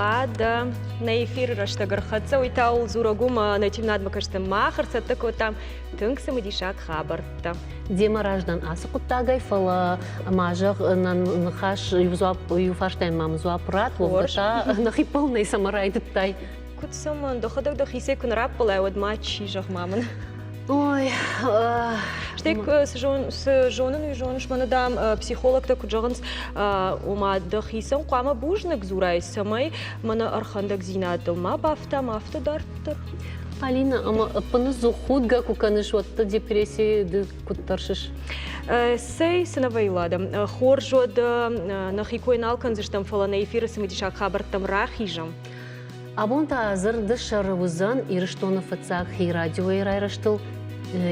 Лада, нӕ эфиры рӕстӕг ӕрхӕццӕ, уый та у дзурӕг у мӕ нӕ телеуынадмӕ кӕсты мах ӕрцӕттӕ кодтам тынг цымыдисаг хабӕрттӕ. Демӕ раздӕн ацы хъуыддагӕй, фӕлӕ ма зӕгъ, нӕ ныхас иу дзуапп, иу фарстайӕн ма мын дзуапп ратт, уӕвгӕ та нӕхи полнӕй цӕмӕ райдыдтай? Куыд цӕмӕн? Дӕхӕдӕг дӕхицӕй куы нӕ раппӕлай, уӕд ма чи зӕгъ ма мын? Ой, Стӕй цы зонын, уый зоныс, мӕнӕ дам, психологтӕ куыд зӕгъынц, ома дӕхицӕн хъуамӕ бузныг дзурай, цӕмӕй мӕнӕ ӕрхӕндӕгдзинадыл ма бафтам, афтӕ дарддӕр. Алина, ӕмӕ ӕппынӕдзух худгӕ куы кӕныс, уӕд дӕ депрессийы ды куыд тӕрсыс? Цӕй, цы нӕ вӕййы, Лада. Хорз уӕд, нӕхи кой нал кӕндзыстӕм, фӕлӕ нӕ эфиры цымыдисаг хабӕрттӕм рахизӕм. Абон та дзырды сӕр уыдзӕн Ирыстоны фыццаг хи радиойы райрӕзтыл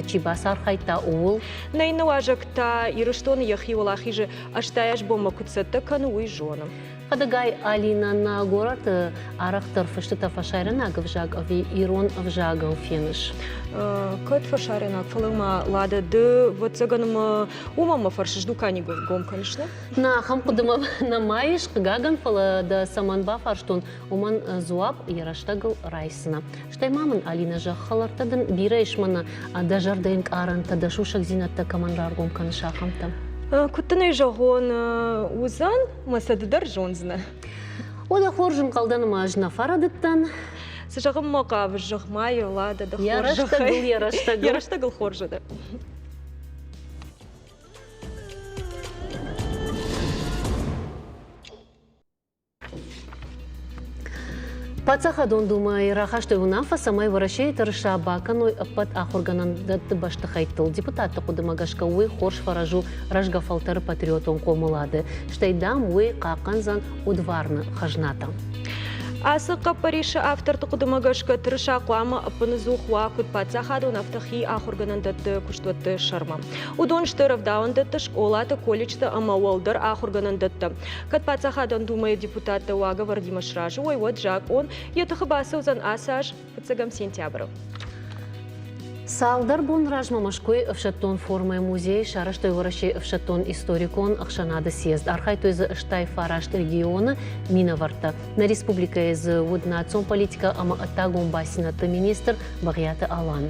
чи бацархайдта, ууыл. Нӕ иннӕ уазӕг та Ирыстоны йӕхи уӕлахизы 80 бонмӕ куыд цӕттӕ кӕны, уый зоны. Хӕдӕгай Алинӕ нӕ горӕты арӕхдӕр фыстытӕ фӕсарӕйнаг ӕвзаг ӕви ирон ӕвзагыл феныс? Кӕд фӕсарӕйнаг, фӕлӕ ма Лада, ды, ӕвӕццӕгӕн, ӕмӕ уымӕн мӕ фӕрсыс дукани гом кӕныс, нӕ? Нӕ, ахӕм хъуыдымӕ нӕма ис, хъыгагӕн, фӕлӕ дӕ цӕмӕн бафарстон, уымӕн дзуапп йӕ рӕстӕгыл райсдзынӕ. Стӕй ма мын, Алинӕ, зӕгъ, хӕлӕрттӕ дын бирӕ ис мӕнӕ дӕ зӕрдӕйы ӕнкъарӕнтӕ, дӕ сусӕгдзинӕдтӕ кӕмӕн раргом кӕныс, ахӕмтӕ. Куыд дын ӕй зӕгъон, уыдзӕн, мӕ сӕ ды дӕр зондзынӕ. Уӕдӕ хорз ӕнхъӕлдӕн ӕмӕ ӕз нӕ фӕрӕдыдтӕн. Цы зӕгъынмӕ хъавыс, зӕгъ-ма йӕ, Лада, дӕ хорзӕхӕй. Йӕ рӕстӕгыл, йӕ рӕстӕгыл хорз уыд. Паддзахадон Думӕйы рахастой уынаффӕ, цӕмӕй Уӕрӕсейы тырыса бакӕной ӕппӕт ахуыргӕнӕндӕтты бӕстыхӕйттыл. Депутатты хъуыдымӕ гӕсгӕ уый хорз фӕрӕз у рӕзгӕ фӕлтӕры патриотон хъомылады. Стӕй, дам, уый хъахъхъӕндзӕн удварны хӕзнатӕ. Ацы хъӕппӕрисы авторты хъуыдымӕ гӕсгӕ тырыса хъуамӕ ӕппынӕдзух уа куыд паддзахадон, афтӕ хи ахуыргӕнӕндӕтты куыстуӕтты сӕрмӕ. Уыдон сты рӕвдауӕндӕтты, скъолаты, колледжты ӕмӕ уӕлдӕр ахуыргӕнӕндӕттӕ. Кӕд Паддзахадон Думӕйы депутаттӕ уагӕвӕрдимӕ сразы уой, уӕд закъон йӕ тыхы бацӕудзӕн ацы аз фыццӕгӕм сентябры. Цалдӕр бон размӕ Мӕскуыйы ӕфсӕддон формӕйы музейы сарӕзтой Уӕрӕсейы ӕфсӕддон историкон ӕхсӕнады съезд. Архайдтой дзы 89 регионы минӕвӕрттӕ. Нӕ республикӕйы дзы уыд национ политикӕ ӕмӕ ӕддагон бастдзинӕдты министр Бӕгъиаты Алан.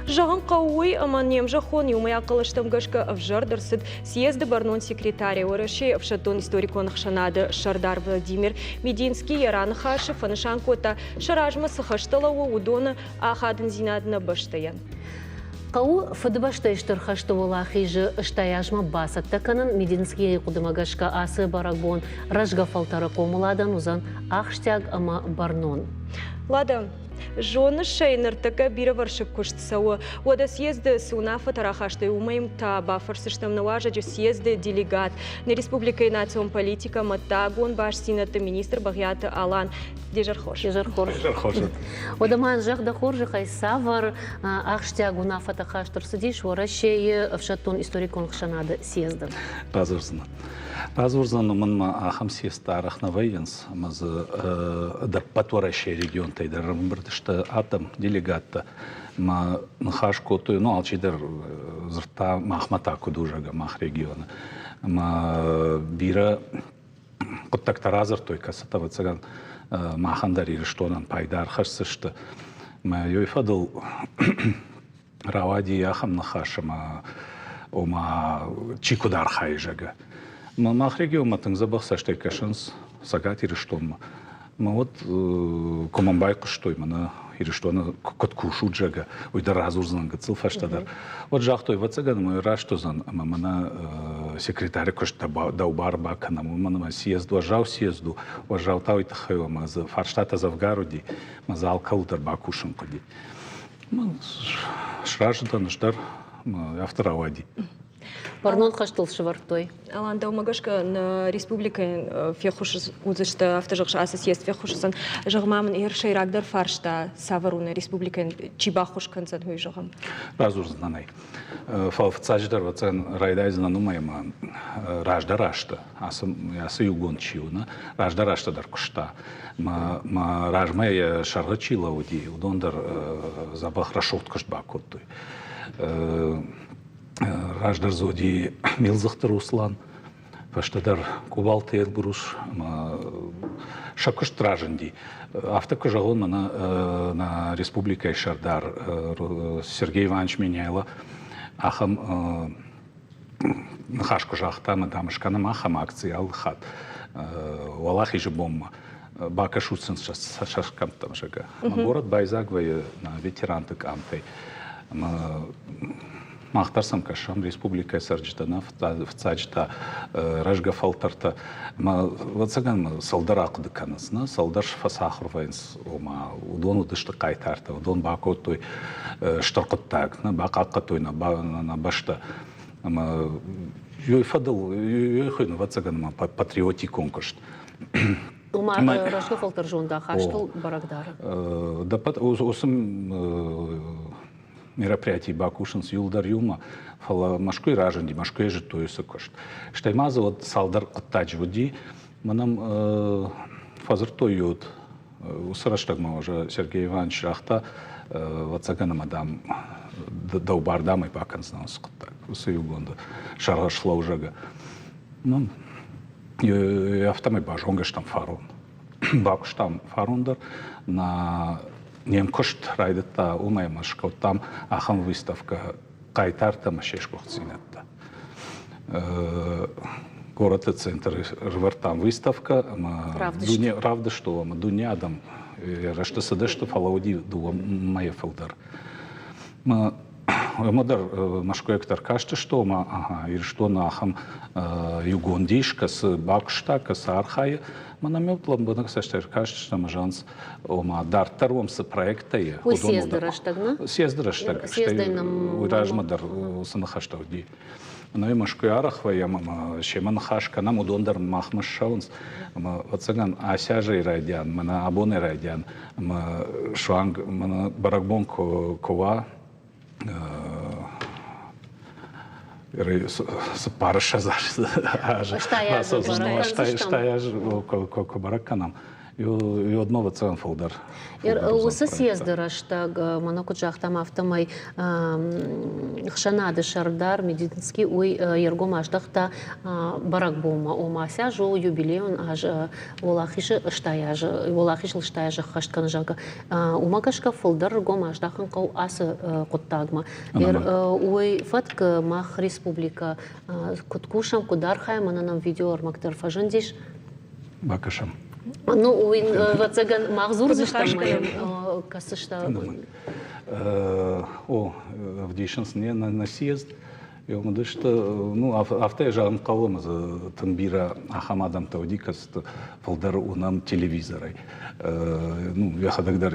Зӕгъын хъӕуы уый, ӕмӕ не мзӕххон иумӕйаг хъӕлӕстӕм гӕсгӕ ӕвзӕрд ӕрцыд Съезды бӕрнон секретарь Уӕрӕсейы ӕфсӕддон-историкон ӕхсӕнады сӕрдар Владимир Мединский йӕ раныхасы фӕнысан кодта, сӕ размӕ цы хӕстӕ лӕууы, уыдоны ахадындзинад нӕ бӕстӕйӕн. Хъӕуы Фыдыбӕстӕйы Стыр хӕсты уӕлахизы 80 азмӕ бацӕттӕ кӕнын Мединскийы хъуыдымӕ гӕсгӕ ацы бӕрӕгбон рӕзгӕ фӕлтӕры хъомыладӕн уыдзӕн ахсджиаг ӕмӕ бӕрнон. Лада, Зоныс ӕй, ныртӕккӕ бирӕвӕрсыг куыст цӕуы. Уӕдӕ съезды цы уынаффӕтӕ рахастой, уымӕй та бафӕрсдзыстӕм нӕ уазӕджы съезды делегат, нӕ республикӕйы национ политикӕ ӕмӕ ӕддагон бастдзинӕдты министр Бӕгъиаты Алан. Де зӕр хорз. Де зӕр хорз. Де зӕр хорз. Уӕдӕ ма зӕгъ дӕ хорзӕхӕй, цавӕр ахсджиаг уынаффӕтӕ хаст ӕрцыдис Уӕрӕсейы ӕфсӕддон-историкон ӕхсӕнады съезды? Радзурдзынӕн. Радзурдзӕн, уымӕн ма ахӕм съездтӕ арӕх нӕ вӕййынц, ӕмӕ дзы ӕдӕппӕт Уӕрӕсейы регионтӕй дӕр ӕрӕмбырд сты адӕм, делегаттӕ. Ӕмӕ ныхас кодтой, ну, алчидӕр дзырдта, махмӕ та куыд у, зӕгъгӕ, мах регионы. Ӕмӕ бирӕ хъуыддӕгтӕ радзырдтой, кӕцытӕ, ӕвӕццӕгӕн, махӕн дӕр Ирыстонӕн пайда ӕрхӕсдзысты. Ӕмӕ уый фӕдыл рауади ахӕм ныхас, ӕмӕ ома чи куыд архайы, зӕгъгӕ. Мах регионмӕ тынг дзӕбӕх цӕстӕй кӕсынц Цӕгат Ирыстонмӕ. Мӕ уӕд куы мӕм байхъуыстой, мӕнӕ Ирыстоны куыд кусут, зӕгъгӕ, уый дӕр радзурдзӕн гыццыл фӕстӕдӕр. Уӕд загътой, ӕвӕццӕгӕн, мӕ раст уыдзӕн, ӕмӕ мӕнӕ секретары куыст дӕу бар бакӕнӕм, уымӕн ӕмӕ съезд уӕззау съезд у, уӕззау та уый тыххӕй у, ӕмӕ дзы фарстатӕ дзӕвгар уыди, ӕмӕ дзы алкӕуыл дӕр бакусын хъуыди. Сразы дӕн ӕз дӕр, афтӕ рауади. Бӕрнон хӕстыл сӕвӕрдтой. Алан, дӕумӕ гӕсгӕ нӕ республикӕйӕн феххуыс уыдзысты, афтӕ зӕгъыс, ацы съезд феххуыс уыдзӕн. Зӕгъ-ма мын, йӕ сӕйрагдӕр фарста цавӕр у нӕ республикӕйӕн, чи баххуыс кӕндзӕн, уый зӕгъӕм? Радзурдзынӕн ӕй. Фӕлӕ фыццаджыдӕр ӕвӕццӕгӕн райдайдзынӕн уымӕй, ӕмӕ раздӕр азты, ацы, ацы иугонд чи у, нӕ, раздӕр азты дӕр куыста. Мӕ, мӕ размӕ йӕ сӕргъы чи лӕууыди, уыдон дӕр дзӕбӕх рӕсугъд куыст бакодтой. Раздӕр дзы уыди Милдзыхты Руслан, фӕстӕдӕр Къубалты Эльбрус ӕмӕ Сӕ куыст разынди. Афтӕ куы зӕгъон, мӕнӕ нӕ республикӕйы сӕрдар Сергей Иванович Меняйло ахӕм ныхас куы загъта, ӕмӕ, дам, скӕнӕм ахӕм акци алы хатт Уӕлахизы бонмӕ, бакӕсут сын сӕ цӕсгӕмттӕм, зӕгъгӕ. Ӕмӕ горӕт байдзаг вӕййы нӕ ветеранты къамтӕй. Ӕмӕ мах дӕр сӕм кӕсӕм, республикӕйы цӕрджытӕ, нӕ фыццаджытӕ, рӕзгӕ фӕлтӕртӕ. Ӕмӕ, ӕвӕццӕгӕн, цӕлдӕр ахъуыды кӕнынц, нӕ цӕлдӕр фӕцахуыр вӕййынц, ома уыдон уыдысты хъайтартӕ, уыдон бакодтой стыр хъуыддаг, нӕ бахъахъхъӕдтой нӕ бӕстӕ. Ӕмӕ ёй фӕдыл, ёй хуыйны, ӕвӕццӕгӕн, ма патриотикон куыст. Ома рӕзгӕ фӕлтӕр зондахастыл бӕрӕг дары. Уыцы мероприятий бакусынц иуылдӕр иумӕ, фӕлӕ Мӕскуыйы разынди, Мӕскуыйы зыдтой уыцы куыст. Стӕй ма дзы уӕд цалдӕр хъуыддаджы уыди. Мӕнӕн фӕдзырдтой уӕд уыцы рӕстӕгмӕ уже Сергей Иванович загъта, ӕвӕццӕгӕн ӕмӕ, дам, дӕу бар, дам, ӕй бакӕндзынӕн уыцы хъуыддаг, уыцы иугонды сӕргъы слӕузӕгы. Ну, афтӕмӕй базонгӕ стӕм фарон. Бакуыстам фарон дӕр. Нӕ не мкуыст райдыдта уымӕй ӕмӕ скодтам ахӕм выставкӕ хъайтартӕ ӕмӕ се сгуыхтдзинӕдтӕ. Горӕты центры ӕрывӕрдтам выставкӕ ӕмӕ дуне равдыстой ӕмӕ дуне адӕм рӕзты цыдысты, фӕлӕ уыди дыууӕ мӕйы фылдӕр. Ӕмӕ дӕр мӕскуыйӕгтӕ ӕркастысты, ома Ирыстоны ахӕм иугонд ис, кӕцы бакуыста, кӕцы архайы. Мӕнӕ ме лӕмбынӕг цӕстӕй ӕркастысты ӕмӕ зӕгъынц, ома дарддӕр уӕм цы проекттӕ и, Уый съезды рӕстӕг, нӕ? Съезды рӕстӕг, стӕй уый размӕ дӕр уыцы ныхӕстӕ уыди. Нӕ Мӕскуыйы арӕх вӕййӕм ӕмӕ семӕ ныхас кӕнӕм, уыдон дӕр махмӕ ссӕуынц. Ӕмӕ, ӕвӕццӕгӕн, ацы азӕй райдиан, мӕнӕ абонӕй райдиан, ӕмӕ суанг мӕнӕ бӕрӕгбон куы уа, цыппарыссӕдз азы, 80 азы куы бӕрӕг кӕнӕм, Уӕдмӕ ӕвӕццӕгӕн фылдӕр. Уыцы съезды рӕстӕг, мӕнӕ куыд загътам, афтӕмӕй ӕхсӕнады сӕрдар Мединский уый йе ргом аздӕхта бӕрӕгбонмӕ, ома сӕ аз у юбилейон аз, Уӕлахизы 80 азы, Уӕлахизыл 80 азы ӕххӕст кӕны, зӕгъгӕ. Уымӕ гӕсгӕ фылдӕр ргом аздахын хъӕуы ацы хъуыддагмӕ. Уый фӕтк мах республикӕ куыд кусӕм, куыд архайӕм, мӕнӕ нӕм видеоӕрмӕг дӕр фӕзындис. Бакӕсӕм. Ну, уый, ӕвӕццӕгӕн, мах дзурдзыстӕм, кӕсыстӕ. О, ӕвдисынц не на съезд. Уыдысты, ну, афтӕ зӕгъын хъӕуы, ӕмӕ дзы тынг бирӕ ахӕм адӕмтӕ уыди, кӕцыты фылдӕр уынӕм телевизорӕй. Ну, йӕхӕдӕг дӕр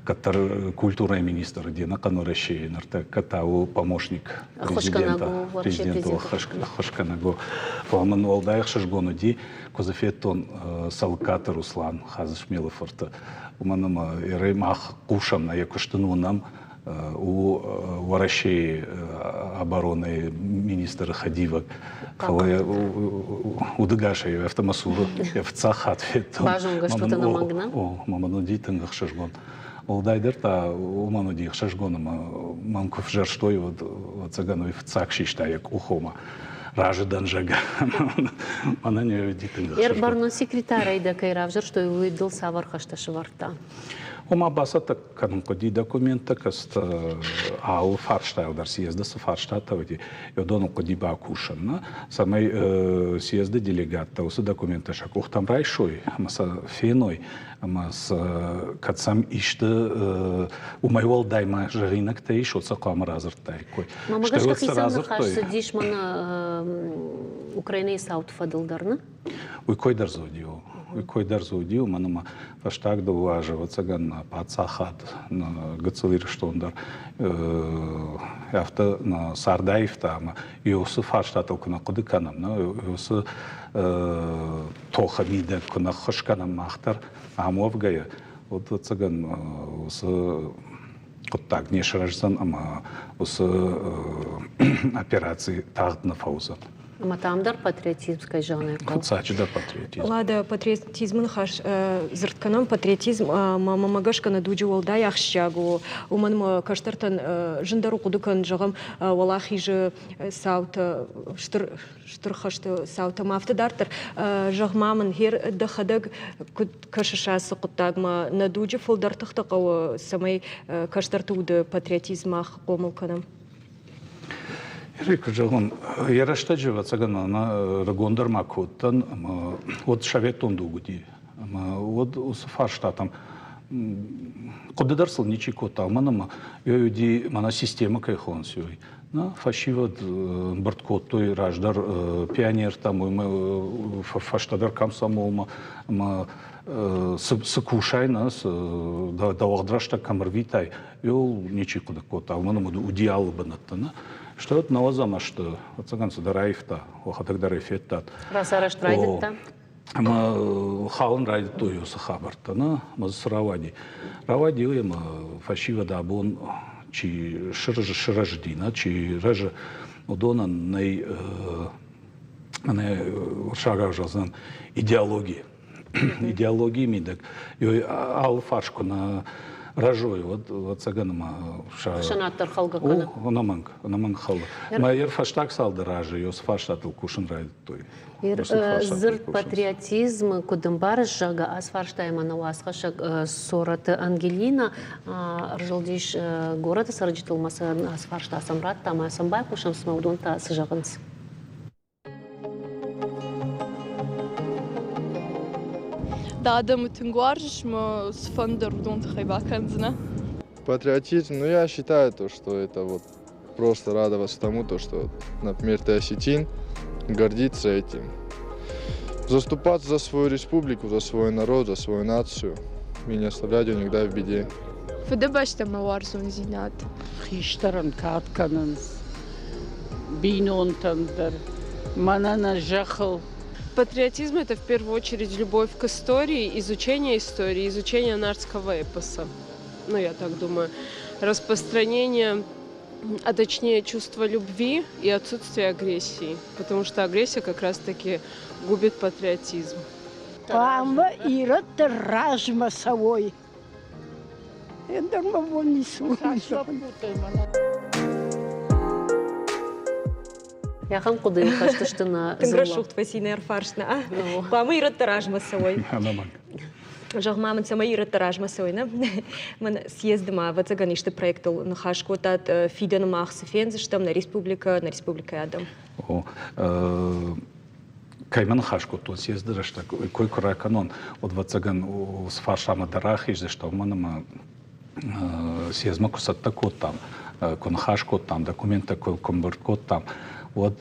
кӕддӕр культурӕйы министр уыди ӕнӕхъӕн Уӕрӕсейы, ныртӕккӕ та у помощник президента, президенты ӕххуысгӕнӕг у. Фӕлӕ мын уӕлдай ӕхсызгон уыди, куы дзы федтон Цӕлыккаты Руслан Хадзысмелы фырты, уымӕн ӕмӕ ерӕй мах хъусӕм, нӕ йӕ куыст ын уынӕм, у Уӕрӕсейы оборонӕйы министры хӕдивӕг. Фӕлӕ удыгасӕй афтӕ мӕ цуры йӕ фыццаг хатт федтон. Базонгӕ стут ӕнӕмӕнг, нӕ? О, мӕ мын уыди тынг ӕхсызгон. Уӕлдайдӕр та уымӕн уыди ӕхсызгон, ӕмӕ мӕн куы взӕрстой, уӕд, ӕвӕццӕгӕн, уый фыццаг систа йӕ къух, ома разы дӕн, зӕгъгӕ. Мӕнӕн йӕ уыди тынг ӕхсызгон. Бӕрнон секретарӕй дӕ кӕй равзӕрстой, уый дыл цавӕр хӕстӕ сӕвӕрдта? Ома бацӕттӕ кӕнын хъуыди документтӕ, кӕцытӕ алы фарстайыл дӕр съезды цы фарстатӕ уыди, уыдоныл хъуыди бакусын, цӕмӕй съезды делегаттӕ уыцы документтӕ сӕ къухтӕм райсой ӕмӕ сӕ феной, ӕмӕ сӕ кӕд сӕм исты уымӕй уӕлдай ма зӕгъинӕгтӕ ис, уӕд сӕ хъуамӕ радзырдтаиккой. Мӕ гӕсгӕ хицӕн ныхас цыдис мӕнӕ Украинӕйы цауты фӕдыл дӕр, нӕ? Уый кой дӕр дзы уыди. Уый кой дӕр дзы уыди, уымӕн ӕмӕ фӕстаг дыууӕ азы, ӕвӕццӕгӕн, нӕ паддзахад, нӕ гыццыл Ирыстон дӕр афтӕ нӕ цард аивта ӕмӕ уыцы фарстатыл куы нӕ хъуыды кӕнӕм, нӕ уыцы тохы мидӕг куы нӕ ххуыс кӕнӕм мах дӕр ам уӕвгӕйӕ, уӕд, ӕвӕццӕгӕн, уыцы хъуыддаг не сырӕздзӕн ӕмӕ уыцы операци тагъд нӕ фӕуыдзӕн. Ӕмӕ там дӕр патриотизм, кӕй зӕгъын ӕй хъӕуы. Фыццаджыдӕр патриотизм. Лада, патриотизмы ныхас дзырд кӕнӕм. Патриотизм мӕ гӕсгӕ нӕ дуджы уӕлдай ахсджиаг у. Уымӕн ӕмӕ кӕстӕртӕн зындӕр у хъуыды кӕнын, зӕгъӕм, уӕлахизы цаутӕ, стыр стыр хӕсты цаутӕ ма афтӕ дарддӕр. Зӕгъ-ма мын, гъер дӕхӕдӕг куыд кӕсыс ацы хъуыддагмӕ? Нӕ дуджы фылдӕр тыхтӕ хъӕуы, цӕмӕй кӕстӕрты уды патриотизм мах хъомыл кӕнӕм? Эрик, зӕгъон, йӕ рӕстӕджы, ӕвӕццӕгӕн, ӕмӕ рагондӕр ма куы уыдтӕн, ӕмӕ уӕд советон дуг уыди. Ӕмӕ уӕд уыцы фарстатӕм хъуыды дӕр сыл ничи кодта, уымӕн ӕмӕ уыди мӕнӕ системӕ кӕй хонынц, уый. Нӕ фӕсивӕд ӕмбырд кодтой раздӕр пионертӕм, уымӕ фӕстӕдӕр комсомолмӕ, ӕмӕ цы кусай, нӕ, цы дӕ уӕгъд рӕстӕг кӕм ӕрвитай, Иу ничи хъуыды кодта, уымӕн ӕмӕ уыди алы бынӕтты. Нӕ? Стӕй вот нӕуӕдзӕм азты, ӕцӕгӕн цыдӕр аивта, уӕхӕдӕг дӕр ӕй федтат. Рацарӕзт райдыдта? Ӕмӕ халын райдыдтой уыцы хабӕрттӕ, нӕ? Ӕмӕ дзы цы рауади? Рауади уый, ӕмӕ фӕсивӕд абон чи сырӕзыди, нӕ, чи рӕзы, уыдонӕн нӕй мӕнӕ уырыссагау зӕгъдзынӕн идеологи. Идеологийы мидӕг алы фарс куы нӕ рӕзой, уӕд ӕвӕццӕгӕн ӕмӕ Ӕхсӕнад дӕр хӕлгӕ кӕны. Ӕнӕмӕнг, ӕнӕмӕнг хӕлы. Мӕ йӕ фӕстаг цалдӕр азы уыцы фарстатыл кусын райдыдтой. Дзырд патриотизм куыд ӕмбарыс, зӕгъгӕ, ацы фарстайы нӕ уацхӕссӕг Сораты Ангелина ӕрзылдис горӕты цӕрджытыл ӕмӕ сӕ ацы фарста сӕм радта ӕмӕ сӕм байхъусӕм, цымӕ уыдон та цы зӕгъынц. Дӕ адӕмы тынг уарзыс ӕмӕ цыфӕнды уыдон тыххӕй бакӕндзынӕ? Патриотизм, ну я считаю то, что это вот просто радоваться тому, то, что, например, ты осетин, гордиться этим. Заступаться за свою республику, за свой народ, за свою нацию и не оставлять ее никогда в беде. Фыдыбӕстӕмӕ уарзондзинад. Хистӕрӕн кад кӕнынц, бинонтӕн дӕр, мӕнӕ нӕ зӕххыл. Патриотизм – это в первую очередь любовь к истории, изучение истории, изучение нартского эпоса. Ну, я так думаю. Распространение, а точнее чувство любви и отсутствие агрессии, потому что агрессия как раз-таки губит патриотизм. Хъуамӕ ирӕттӕ размӕ цӕуой. Ӕндӕр мӕ бон ницы у. Ахӕм хъуыдыйыл хӕст сты нӕ Тынг рӕсугъд фӕци нӕ ӕрфарст нӕ. Хъуамӕ ирӕттӕ размӕ цӕуой. Ӕнӕмӕнг. Зӕгъ ма мын, цӕмӕй ирӕттӕ размӕ цӕуой, нӕ? Мӕн съезды ма, ӕвӕццӕгӕн, исты проектыл ныхас кодтат, фидӕны мах цы фендзыстӕм нӕ республикӕ, нӕ республикӕйы адӕм? О, кӕимӕ ныхас кодтон съезды рӕстӕг, кой куы ракӕнон, уӕд, ӕвӕццӕгӕн, уыцы фарстамӕ дӕр рахиздзыстӕм, уымӕн ӕмӕ съездмӕ куы цӕттӕ кодтам, куы ныхас кодтам, документтӕ куы ӕмбырд кодтам, уӕд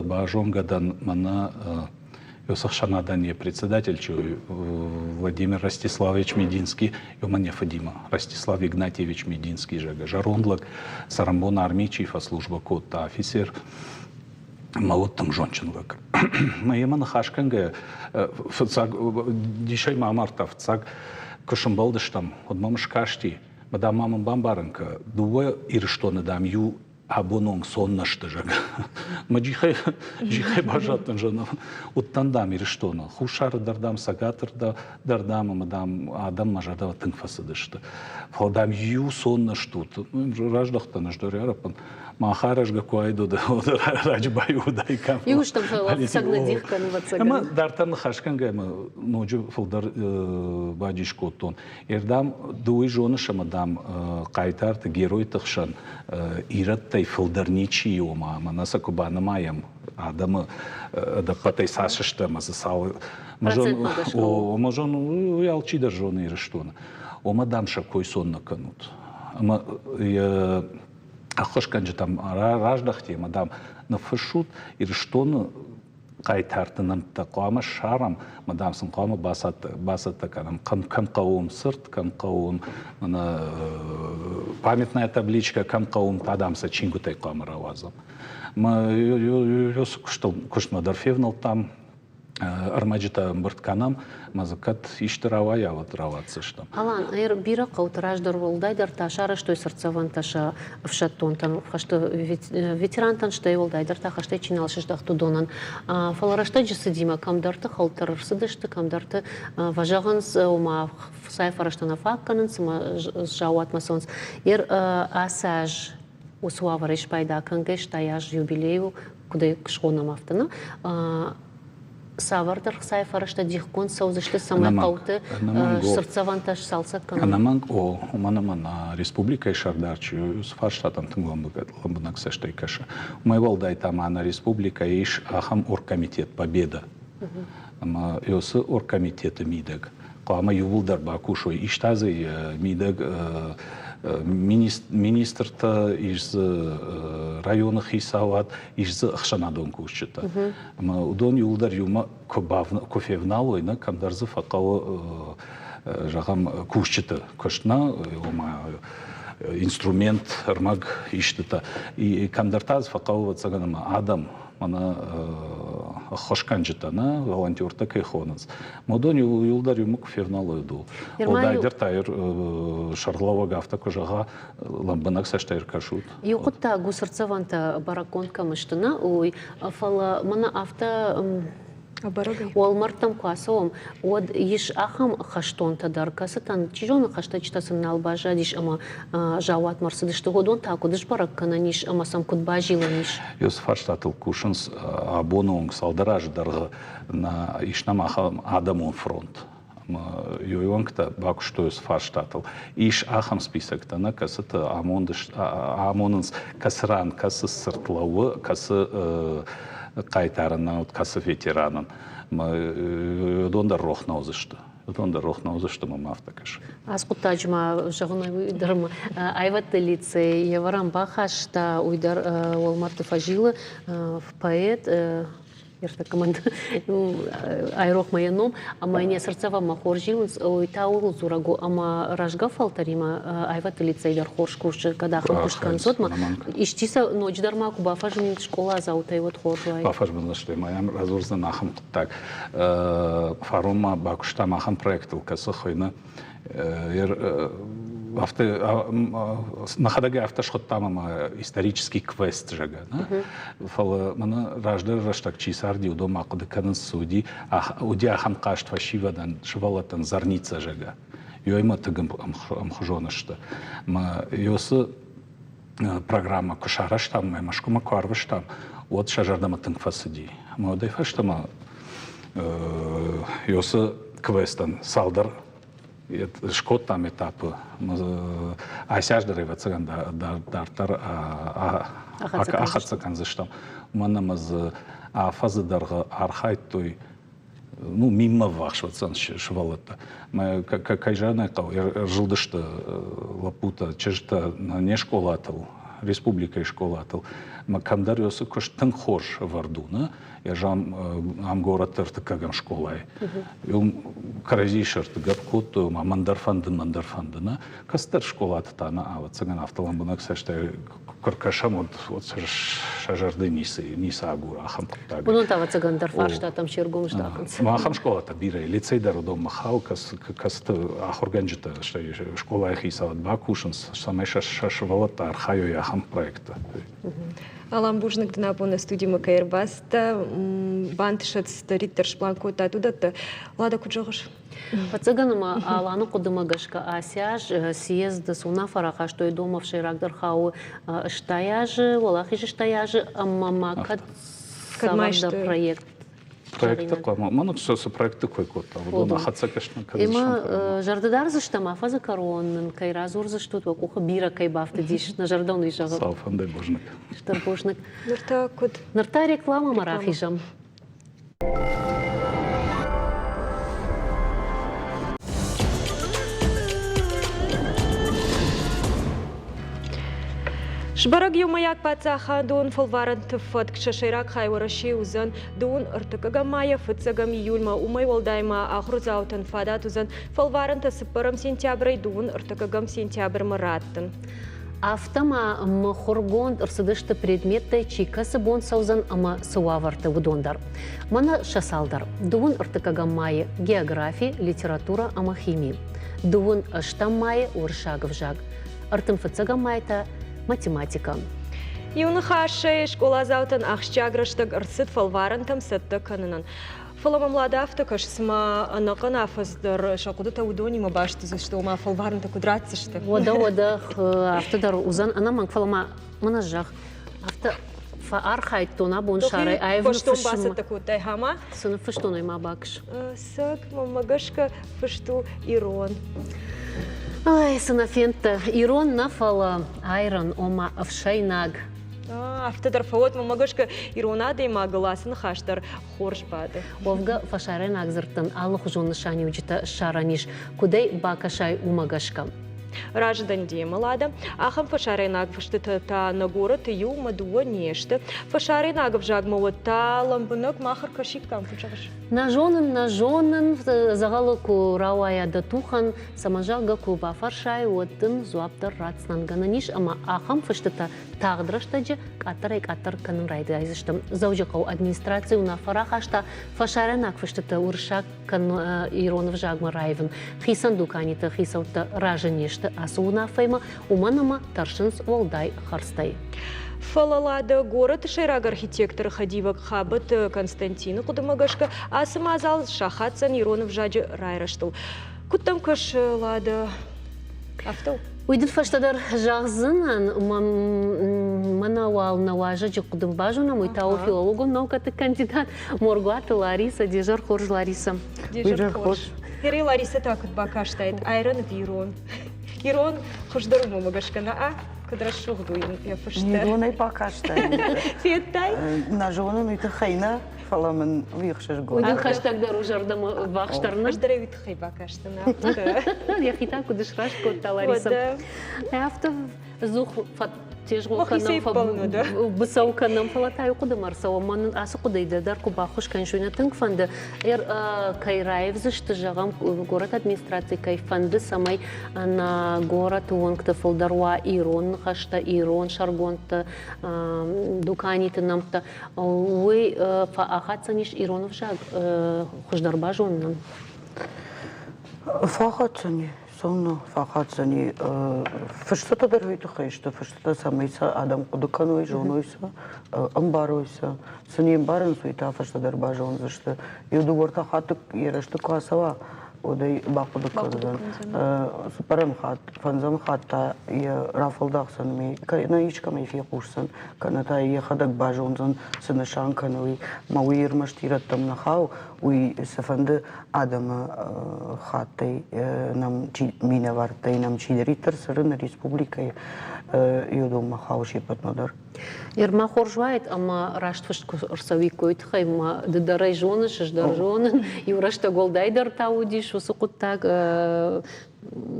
базонгӕ дӕн мӕнӕ уыцы ӕхсӕнадӕн йӕ председатель чи Владимир Ростиславович Мединский, уымӕн йӕ фыдимӕ, Ростислав Игнатьевич Мединский, зӕгъгӕ, зӕронд лӕг, цӕрӕнбон армийы чи фӕслужбӕ кодта, офицер, ӕмӕ уыд тынг зондджын лӕг. Мӕ йемӕ ныхас кӕнгӕйӕ, фыццаг дисӕй ма амардта, фыццаг куы сымбӕлдыстӕм, уӕд мӕм скасти, мӕ дам ма мын бамбарын кӕ, дыууӕ Ирыстоны, дам, иу абон онг сон нӕ сты, зӕгъгӕ. Мӕ джихӕй, джихӕй баззадтӕн, зӕгъгӕ, уыдтӕн, дам, Ирыстоны. Хуссары дӕр, дам, Цӕгаты дӕр, дам, ӕмӕ, дам, адӕм мӕ зӕрдӕмӕ тынг фӕцыдысты. Фӕлӕ, дам, иу сон нӕ стут. Раздӕхтӕн ӕз дӕр ӕрӕппын. Мах аразгӕ куы уаид, уӕд раджы баиуыдаиккам. Иу стӕм фӕлӕ нӕ дих кӕны, ӕвӕццӕгӕн. Ӕмӕ дарддӕр ныхас кӕнгӕ ӕмӕ ноджы фылдӕр бадис кодтон. Ӕрдӕм ды уый зоныс ӕмӕ, дам, хъайтарты, геройты хсӕн ирӕттӕй фылдӕр ничи и, ома мӕнӕ сӕ куы банымайӕм, адӕмы ӕдӕппӕтӕй цас сты ӕмӕ дзы цал Ӕмӕ зон, уый алчидӕр зоны Ирыстоны. Ома, дам, сӕ кой сон нӕ кӕнут. Ӕмӕ йӕ ӕххуысгӕнджытӕм раздӕхти ӕмӕ, дам, ныффыссут Ирыстоны хъайтарты нӕмттӕ хъуамӕ ссарӕм ӕмӕ, дам, сын хъуамӕ бацӕттӕ кӕнӕм, кӕм хъӕуы цырт, кӕм хъӕуы мӕнӕ памятная табличка, кӕм хъӕуы та, дам, сӕ чингуытӕй хъуамӕ рауадзӕм. Мӕ уыцы куыстмӕ дӕр февнӕлдтам. Ӕрмӕджытӕ ӕмбырд кӕнӕм, ӕмӕ дзы кӕд исты рауайа, уӕд рауадздзыстӕм. Алан, бирӕ хъӕуты раздӕр уӕлдайдӕр та сарӕзтой цыртдзӕвӕнтӕ сӕ ӕфсӕддонтӕн, хӕсты ветерантӕн, стӕй уӕлдайдӕр та хӕстӕй чи нал сыздӕхт, уыдонӕн. Фӕлӕ рӕстӕджы цыдимӕ кӕмдӕрты хӕлддӕр ӕрцыдысты, кӕмдӕрты фӕзӕгъынц, ома цай фӕрӕзтӕ нӕ фаг кӕнынц, ӕмӕ заууатмӕ цӕуынц. Ер ацы аз уыцы уавӕрӕй спайда кӕнгӕ, стай аз юбилей у, куыд ӕй схонӕм, афтӕ нӕ цавӕрдӕр хцайы фӕрӕзтӕ дихгонд цӕудзысты, цӕмӕй хъӕуты цыртдзӕвӕнтӕ сцалцӕг кӕной? Ӕнӕмӕнг о, уымӕн ӕмӕ нӕ республикӕйы сӕрдар чи у, уыцы фарстатӕм тынг лӕмбынӕг цӕстӕй кӕсы. Уымӕй уӕлдай та ма нӕ республикӕйы ис ахӕм оргкомитет «Победа». Ӕмӕ уыцы оргкомитеты мидӕг хъуамӕ иууылдӕр бакусой. Ис та дзы мидӕг министртӕ, ис дзы районы хицауад, ис дзы ӕхсӕнадон кусджытӕ. Ӕмӕ уыдон иууылдӕр иумӕ куы февналой, нӕ кӕмдӕр дзы фӕхъӕуы, зӕгъӕм, кусджыты куыст, нӕ, ома инструмент, ӕрмӕг истытӕ. Кӕмдӕр та дзы фӕхъӕуы, ӕвӕццӕгӕн, ӕмӕ адӕм мӕнӕ ӕххуысгӕнджытӕ, нӕ, волонтертӕ кӕй хонынц. Уыдон иууылдӕр иумӕ куы февналой, уыдон. Уӕлдайдӕр та сӕргълӕууӕг афтӕ куы зӕгъа, лӕмбынӕг цӕстӕй ӕркӕсут. Иу хъуыддаг у цыртдзӕвӕнтӕ бӕрӕггонд кӕм сты, нӕ, уый, фӕлӕ мӕнӕ афтӕ уӕлмӕрдтӕм куы ацӕуӕм, уӕд ис ахӕм хӕстонтӕ дӕр, кӕцытӕн, чи зоны, хӕстӕджытӕ сын нал баззадис ӕмӕ заууатмӕ ӕрцыдысты, уыдон та куыд сбӕрӕг кӕнӕн ис ӕмӕ сӕм куыд базилӕн ис? Уыцы фарстатыл кусынц абоны онг цалдӕр азы дӕргъы ис нӕм ахӕм адӕмон фронт. Ӕмӕ уӕнгтӕ бакуыстой уыцы фарстатыл. Ис ахӕм списоктӕ, нӕ, кӕцыты амонынц, кӕцы ран кӕцы цырт лӕууы, кӕцы хъайтарӕн науӕд кӕцы ветеранӕн. Уыдон дӕр рох нӕ уыдзысты. Уыдон дӕр рох нӕ уыдзысты, мӕм афтӕ кӕсы. Ацы хъуыддаджы ма зӕгъын уый дӕр аивӕдты лицей йе вӕрӕн бахаста, уый дӕр уӕлмӕрдты фӕзилы поэт ӕртӕккӕмӕн айрох ма йӕ ном, ӕмӕ йын йӕ цыртдзӕвӕнмӕ хорз зилынц, уый та ууыл дзурӕг у, ӕмӕ рӕзгӕ фӕлтӕримӕ аивӕдты лицей дӕр хорз кусы, кӕд ахӕм куыст кӕнынц, уӕд ма исчи сӕ ноджыдӕр ма куы бафӕзмид скъоладзаутӕй, уӕд хорз уаид. Бафӕзмындзысты ма йӕм радзурдзӕн ахӕм хъуыддаг. Фарон ма бакуыстам ахӕм проектыл, кӕцы хуыйны афтӕ нӕхӕдӕг афтӕ схуыдтам ӕмӕ исторический квест, зӕгъгӕ. Фӕлӕ мӕнӕ раздӕры рӕстӕг чи царди, уыдон ма хъуыды кӕнынц, цы уыди, уыди ахӕм хъазт фӕсивӕдӕн, сывӕллӕттӕн Зарница, зӕгъгӕ. Ёймӕ тынг ӕмхуызон сты. Мӕ ёсы программӕ куы сарӕзтам ӕмӕ Мӕскуымӕ куы арвыстам, уӕд сӕ зӕрдӕмӕ тынг фӕцыди. Ӕмӕ уӕдӕй фӕстӕмӕ ёсы квестӕн цалдӕр скодтам этапы. Ацы аз дӕр, ӕвӕццӕгӕн, дарддӕр ахӕццӕ кӕндзыстӕм. Уымӕн ӕмӕ дзы афӕдзы дӕргъы архайдтой ну, миммӕ ввахс уыдзӕн сывӕллӕттӕ. Кӕй зӕгъын ӕй хъӕуы, ӕрзылдысты лӕппутӕ, чызджытӕ не скъолатыл, республикӕйы скъолатыл. Ӕмӕ кӕмдӕр уыцы куыст тынг хорз ӕвӕрд у, нӕ? Ам горӕтты ӕртыккӕгӕм скъолайы. Уым кӕрӕдзийы сӕрты гӕпп кодтой, ома мӕн дӕр фӕнды, мӕн дӕр фӕнды, нӕ? Кӕцыдӕр скъолаты та нӕ, ӕвӕццӕгӕн, афтӕ лӕмбынӕг цӕстӕй куы ркӕсӕм, уӕд сӕ зӕрды ницы, ницы агуры ахӕм хъуыддаг. Уыдон та, ӕвӕццӕгӕн, дӕр фарстатӕм се ргом здахынц. Ахӕм скъолатӕ бирӕ. Лицей дӕр уыдонмӕ хауы, кӕцыты ахуыргӕнджытӕ, стӕй скъолайы хицауад бакусынц, цӕмӕй сӕ сывӕллӕттӕ архайой ахӕм проектты. Алан, бузныг дын абоны студимӕ кӕй ӕрбацыдтӕ. Бантысӕд цыдӕриддӕр сплан кодтат, уыдӕттӕ. Лада, куыд зӕгъыс? Ӕвӕццӕгӕн ӕмӕ Аланы хъуыдымӕ гӕсгӕ ацы аз съезды цы уынаффӕ рахастой, Домов сӕйрагдӕр хауы 80 азы, Уӕлахизы 80 азы ӕмӕ ма кӕд цавӕрдӕр проект Проекты хъуамӕ мӕн цы проекты кой кодта, уыдон ахӕццӕ кӕсынӕн Ӕмӕ зӕрдӕ дардзыстӕм, афӕдзы кӕрон нын кӕй радзурдзыстут, уӕ къухы бирӕ кӕй бафтыдис, нӕ зӕрдӕ уын уый зӕгъы. Сау фӕндай бузныг. Стыр бузныг. Ныр та куыд? Ныр та рекламӕмӕ рахизӕм. Сбӕрӕг иумӕйаг паддзахадон фӕлварӕнты фӕтк сӕ сӕйраг хай Уӕрӕсейы уыдзӕн дыууын ӕртыккӕгӕм майӕ фыццӕгӕм июльмӕ. Уымӕй уӕлдай ма ахуырдзаутӕн фадат уыдзӕн фӕлварӕнтӕ цыппӕрӕм сентябрӕй дыууын ӕртыккӕгӕм сентябрмӕ раттын. Афтӕ ма мыхуыргонд ӕрцыдысты предметтӕй чи кӕцы бон цӕудзӕн ӕмӕ цы уавӕрты, уыдон дӕр. Мӕнӕ сӕ цалдӕр. Дыууын ӕртыккӕгӕм майы географи, литературӕ ӕмӕ хими. Дыууын ӕстӕм майы уырыссаг ӕвзаг. Ӕртын фыццӕгӕм майы та математикӕ. Иу ныхасӕй, скъоладзаутӕн ахсджиаг рӕстӕг ӕрцыд фӕлварӕнтӕм цӕттӕ кӕнынӕн. Фӕлӕ мӕм Лада афтӕ кӕсы, цыма ӕнӕхъӕн афӕдз дӕр сӕ хъуыдытӕ уыдонимӕ баст уыдзысты, ома фӕлварӕнтӕ куыд ратдзысты. Уӕдӕ, уӕдӕ, афтӕ дӕр уыдзӕн ӕнӕмӕнг, фӕлӕ ма мӕнӕ зӕгъ, афтӕ фӕархайдтон абон сарӕй аив ныффыссынмӕ. бацӕттӕ кодтай, хама? Цы ныффыстон, ӕй ма бакӕс. Цӕг, мӕнмӕ гӕсгӕ, фыст у ирон. Ай, цы нӕ фендтӕ, ирон нӕ, фӕлӕ айрон, ома ӕфсӕйнаг. Афтӕ дӕр фӕуӕд, мӕнмӕ гӕсгӕ, ирон адӕймагыл ацы ныхас дӕр хорз бады. Уӕвгӕ, фӕсарӕйнаг дзырдтӕн алыхуызон нысаниуджытӕ ссарӕн ис, куыд ӕй бакӕсай, уымӕ гӕсгӕ. Разы дӕн демӕ, Лада. Ахӕм фӕсарӕйнаг фыстытӕ та нӕ горӕты иу ӕмӕ дыууӕ не сты. Фӕсарӕйнаг ӕвзагмӕ уӕд та лӕмбынӕг мах ӕркӕсиккам, куыд зӕгъыс? Нӕ зонын, нӕ зонын, дзӕгъӕлы куы рауайа дӕ тухӕн, цӕмӕн зӕгъгӕ куы бафӕрсай, уӕд дын дзуапп дӕр ратдзынӕн. Гӕнӕн ис ӕмӕ ахӕм фыстытӕ тагъд рӕстӕджы къаддӕрӕй-къаддӕр кӕнын райдайдзысты. Дзӕуджыхъӕуы администраци уынаффӕ рахаста фӕсарӕйнаг фыстыты уырыссаг ирон ӕвзагмӕ раивын. Хицӕн дуканиты хицӕуттӕ разы не сты ацы уынаффӕимӕ, уымӕн ӕмӕ тӕрсынц уӕлдай хӕрдзтӕй. Фӕлӕ Лада горӕты сӕйраг архитекторы хӕдивӕг Хабӕты Константины хъуыдымӕ гӕсгӕ ацы мадзал сахаддзӕн ирон ӕвзаджы райрӕзтыл. Куыд дӕм кӕсы, Лада? Афтӕ у? Уый дын фӕстӕдӕр зӕгъдзынӕн, мӕнӕ уал нӕ уазӕджы хъуыды базонӕм, уый та у филологон наукӕты кандидат Моргуаты Лариса. Де зӕр хорз, Лариса. Де зӕр хорз. Герей Лариса та куыд бакастаид айран ирон. Ирон хуыздӕр уымӕ гӕсгӕ нӕ куыд рӕсугъд у йӕ фыстӕ. Иронӕй бакастаид. Федтай? Нӕ зонын, уый тыххӕй нӕ, фӕлӕ мын уый ӕхсызгон. Уый дын хӕстӕгдӕр у зӕрдӕмӕ ввахсдӕр нӕ? Ӕз дӕр ӕй уый тыххӕй бакастӕн. Йӕхи та куыд сраст кодта Лариса. Афтӕ ӕдзух тезгъо кӕнӕм, быцӕу кӕнӕм, фӕлӕ та иу хъуыдымӕ ӕрцӕуӕм. Мӕн ацы хъуыдыйы дӕр куы баххуыс кӕнис, уый нӕ тынг фӕнды. Кӕй раивдзысты, зӕгъӕм, горӕты администраци кӕй фӕнды, цӕмӕй нӕ горӕты уӕнгты фылдӕр уа ирон ныхӕстӕ, ирон сӕргондтӕ, дуканиты нӕмттӕ, уый фӕахаддзӕнис ирон ӕвзаг хуыздӕр базонынӕн? Фӕхӕццӕни, цӕуылнӕ фӕхӕццӕни. Фыстытӕ дӕр уый тыххӕй сты, фыстытӕ, цӕмӕй сӕ адӕм хъуыды кӕной, зоной сӕ, ӕмбарой сӕ. Цы не мбарынц, уый та фӕстӕдӕр базондзысты. Иу дыууӕ-ӕртӕ хатты йӕ рӕзты куы ацӕуа, уӕд ӕй бахъуыды кӕндзӕн. Цыппӕрӕм хатт, фӕндзӕм хатт та йӕ рафӕлдахдзӕн ӕмӕ кӕнӕ искӕмӕй фехъусдзӕн, кӕнӕ та йӕхӕдӕг базондзӕн, цы нысан кӕны, уый. Ӕмӕ уый ӕрмӕст ирӕттӕм нӕ хауы, уый цыфӕнды адӕмы хаттӕй нӕм чи минӕвӕрттӕй нӕм чидӕриддӕр цӕры нӕ республикӕйы, уыдонмӕ хауы се ппӕтмӕ дӕр. Ерма хорз уаид ӕмӕ раст фыст куы ӕрцӕуиккой тыххӕй ма ды дӕр ӕй зоныс, ӕз дӕр зонын. Иу рӕстӕг уӕлдайдӕр та уыдис уыцы хъуыддаг,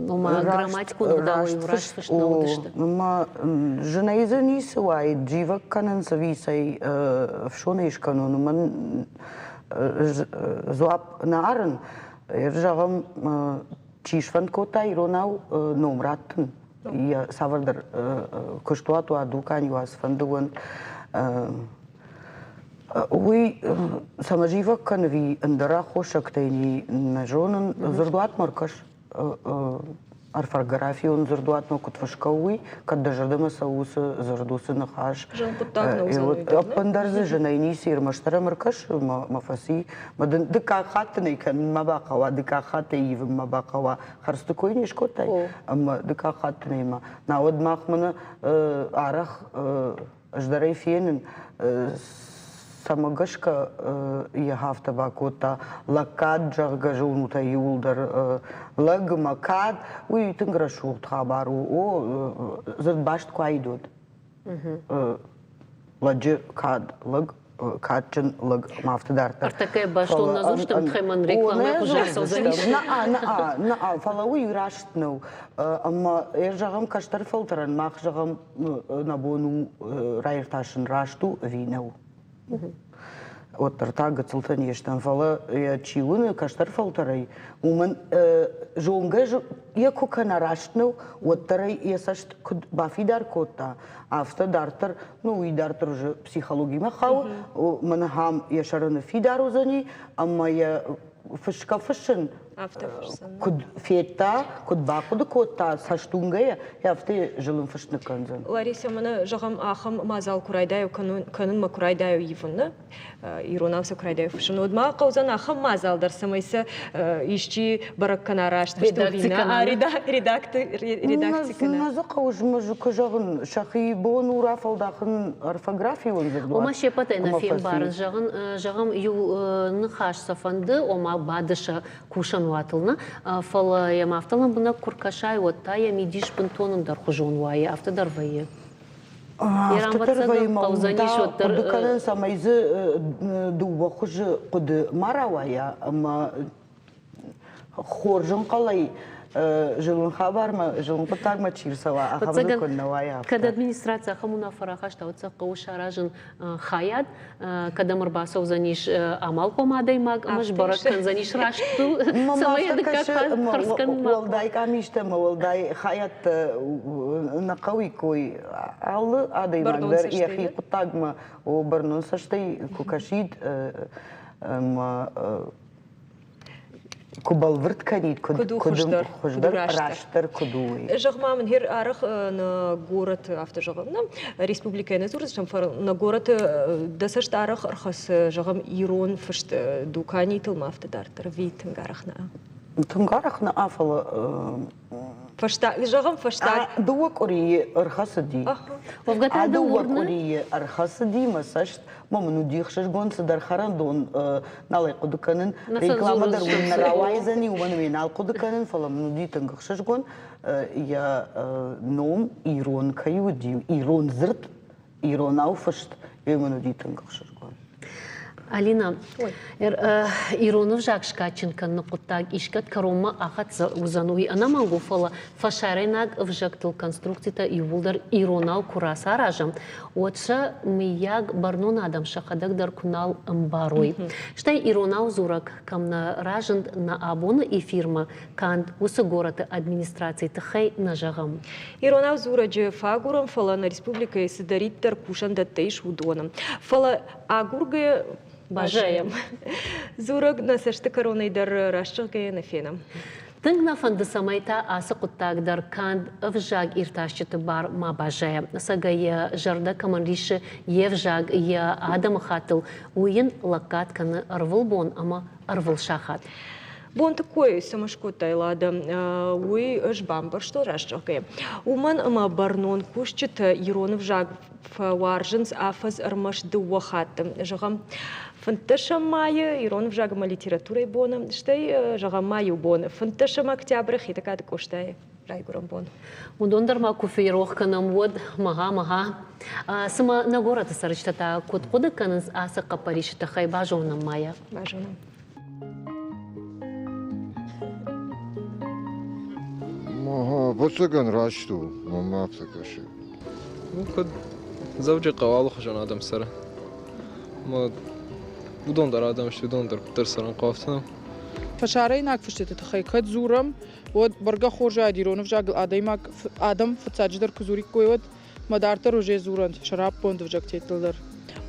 ома грамматикон ӕгъдауӕй раст фыст нӕ уыдысты. Ма зынӕй дзы ницы уаид, зивӕг кӕнын ӕви цӕй ӕфсонӕй скӕнон, уымӕн дзуапп нӕ арын. Зӕгъӕм, чи сфӕнд кодта иронау ном раттын, йӕ цавӕрдӕр куыстуат уа, дукани уа, цыфӕнды уӕнт, уый цӕмӕ зивӕг кӕны ӕви ӕндӕр аххосӕгтӕй нӕ зонын, дзырдуатмӕ ӕркӕс. Орфографион дзырдуатмӕ куыд фысгӕ у, уый, кӕд дӕ зӕрдӕмӕ цӕуы уыцы дзырд, уыцы ныхас. Зын хъуыддаг нӕ уыдзӕн уый дӕр, Ӕппындӕр дзы зынӕй ницы, ӕрмӕстдӕр ӕм ӕркӕс мӕ фӕци. Мӕ дын дыккаг хатт ын ӕй кӕнын ма бахъӕуа, дыккаг хатт ӕй ивын ма бахъӕуа. Хӕрзты кой не скодтай, ӕмӕ дыккаг хатт ын ӕй ма. Науӕд мах мӕнӕ арӕх ӕз дӕр ӕй фенын, цӕмӕ гӕсгӕ йӕ афтӕ бакодта, лӕггад, зӕгъгӕ, зонут ӕй иууылдӕр, лӕг ӕмӕ кад, уый тынг рӕсугъд хабар у. О, дзырдбаст куы аид уӕд. Лӕджы кад, лӕг, кадджын лӕг ма афтӕ дарддӕр. Ӕртӕккӕ бӕстон нӕ дзурстӕм, тыххӕй рекламӕ хуызӕн цӕудзӕнис. Нӕ, нӕ, нӕ, фӕлӕ уый раст нӕу. Ӕмӕ, зӕгъӕм, кӕстӕр фӕлтӕрӕн мах, зӕгъӕм, нӕ бон у раиртасын, раст у ӕви нӕу. Уӕддӕр та гыццылтӕ не стӕм, фӕлӕ йӕ чи уыны кӕстӕр фӕлтӕрӕй, уымӕн зонгӕ йӕ куы кӕна раст нӕу, уӕддӕр ӕй йӕ цӕст куыд бафидар кодта, афтӕ дарддӕр, ну уый дарддӕр уже психологимӕ хауы, мӕн ахӕм йӕ сӕры ныффидар уыдзӕни ӕмӕ йӕ фысгӕ фыссын куыд федта, куыд бахъуыды кодта цӕстуынгӕйӕ, афтӕ зылын фыст ныккӕндзӕн. Ларисӕ, мӕнӕ зӕгъӕм, ахӕм мадзал куы райдайой кӕнынмӕ куы райдайой ивын, нӕ? Иронау сӕ куы райдайой фыссын, уӕд ма хъӕудзӕн ахӕм мадзал дӕр, цӕмӕй сӕ исчи бӕрӕг кӕна раст фыст ӕви нӕ, редакци кӕна. Нӕ дзы хъӕуы куы зӕгъын, сӕхи бон у рафӕлдахын орфографион дзырдуат. Ома се ппӕтӕй нӕ фембарын, зӕгъын, зӕгъӕм, иу ныхас сӕ фӕнды, ома бады сӕ кусӕн уатыл нӕ, фӕлӕ йӕм афтӕ лӕмбынӕг куы ркӕсай, уӕд та йӕ мидис бынтон ӕндӕрхуызон уайы, афтӕ дӕр вӕййы. Афтӕ дӕр вӕййы, мӕ хъуыды кӕнын, цӕмӕй дзы дыууӕ хуызы хъуыды ма рауайа ӕмӕ хорз ӕнхъӕлӕй зылын хабармӕ, зылын хъуыддагмӕ чи рцӕуа, ахӕм дзы куыннӕ уайа. Кӕд администраци ахӕм уынаффӕ рахаста, уӕд сӕ хъӕуы саразын хайад, кӕдӕм ӕрбацӕудзӕнис амалхъом адӕймаг ӕмӕ сбӕрӕг кӕндзӕнис раст цӕмӕй дыккаг хардз кӕнынмӕ. Уӕлдай къамистӕ ӕмӕ уӕлдай хайадтӕ нӕ хъӕуиккой. Алы адӕймаг дӕр йӕхи хъуыддагмӕ бӕрнон цӕстӕй куы кӕсид ӕмӕ куы бӕлвырд кӕнид, куыд у хуыздӕр, хуыздӕр растдӕр куыд у, уый. Зӕгъ-ма мын, хер арӕх нӕ горӕты, афтӕ зӕгъӕм, нӕ республикӕйы нӕ дзурдзыстӕм, фӕлӕ нӕ горӕты дӕ цӕст арӕх ӕрхӕцы, зӕгъӕм, ирон фыст дуканитыл ма афтӕ дарддӕр, ӕви тынг арӕх нӕ? Тынг арӕх нӕ, фӕлӕ Фӕстаг, зӕгъӕм, фӕстаг. Дыууӕ къуырийы ӕрхӕцыди. Уӕвгӕ та дӕ Дыууӕ къуырийы ӕрхӕцыди мӕ цӕст, мӕ мын уыди ӕхсызгон цыдӕр хӕрӕндон, нал ӕй хъуыды кӕнын. Реклама дӕр уым нӕ рауайдзӕни, уымӕн ӕмӕ нал хъуыды кӕнын, фӕлӕ мын уыди тынг ӕхсызгон, йӕ ном ирон кӕй уыди, ирон дзырд иронау фыст, уый мын уыди тынг ӕхсызгон. Алина, ирон ӕвзаг скадджын кӕныны хъуыддаг искӕд кӕронмӕ ахӕццӕ уыдзӕн, уый ӕнӕмӕнг у, фӕлӕ фӕсарӕйнаг ӕвзӕгтыл конструкцитӕ иууылдӕр иронау куы рацаразӕм, уӕд сӕ, мыййаг, бӕрнон адӕм сӕхӕдӕг дӕр куы нал ӕмбарой. Стӕй иронау дзурӕг кӕм нӕ разынд нӕ абоны эфирмӕ, канд уыцы горӕты администрацийы тыххӕй нӕ зӕгъӕм. Иронау дзурӕджы фӕагурӕм, фӕлӕ нӕ республикӕйы цыдӕриддӕр кусӕндӕттӕ ис, уыдоны. Фӕлӕ агургӕ баззайӕм. Дзурӕг нӕ цӕсты кӕронӕй дӕр раст зӕгъгӕйӕ нӕ фенӕм. Тынг нӕ фӕнды, цӕмӕй та ацы хъуыддаг дӕр канд ӕвзаг иртасджыты бар ма баззайа. Ӕцӕгӕй йӕ зӕрдӕ кӕмӕн риссы йе взаг, йӕ адӕмыхаттыл, уый йын лӕггад кӕны ӕрвылбон ӕмӕ ӕрвылсахат. Бонты кой цӕмӕ скодтай, Лада, уый ӕз бамбӕрстон раст зӕгъгӕйӕ. Уымӕн ӕмӕ бӕрнон кусджытӕ ирон ӕвзаг фӕуарзынц афӕдз ӕрмӕст дыууӕ хатты. Зӕгъӕм, фынддӕсӕм майы ирон ӕвзаг ӕмӕ литературӕйы боны, стӕй, зӕгъӕм, ма иу бон, фынддӕсӕм октябры Хетӕгкаты Къостайы райгуырӕн бон. Уыдон дӕр ма куы ферох кӕнӕм, уӕд мӕгъа-мӕгъа. Цымӕ нӕ горӕты цӕрджытӕ та куыд хъуыды кӕнынц ацы хъӕппӕрисы тыххӕй, базонӕм ма йӕ. Базонӕм. Ӕвӕццӕгӕн раст у, мӕнмӕ афтӕ кӕсы. Ну, куыд Дзӕуджыхъӕуы алыхуызон адӕм цӕры. Ӕмӕ уыдон дӕр адӕм сты, уыдон дӕр куыддӕр цӕрын хъӕуы, афтӕ нӕу. Фӕсарӕйнаг фыстыты тыххӕй кӕд дзурӕм, уӕд бӕргӕ хорз уаид ирон ӕвзагыл адӕймаг адӕм фыццаджыдӕр куы дзуриккой, уӕд мӕ дарддӕр уже дзурӕнт сӕраппонд ӕвзӕгтеттыл дӕр.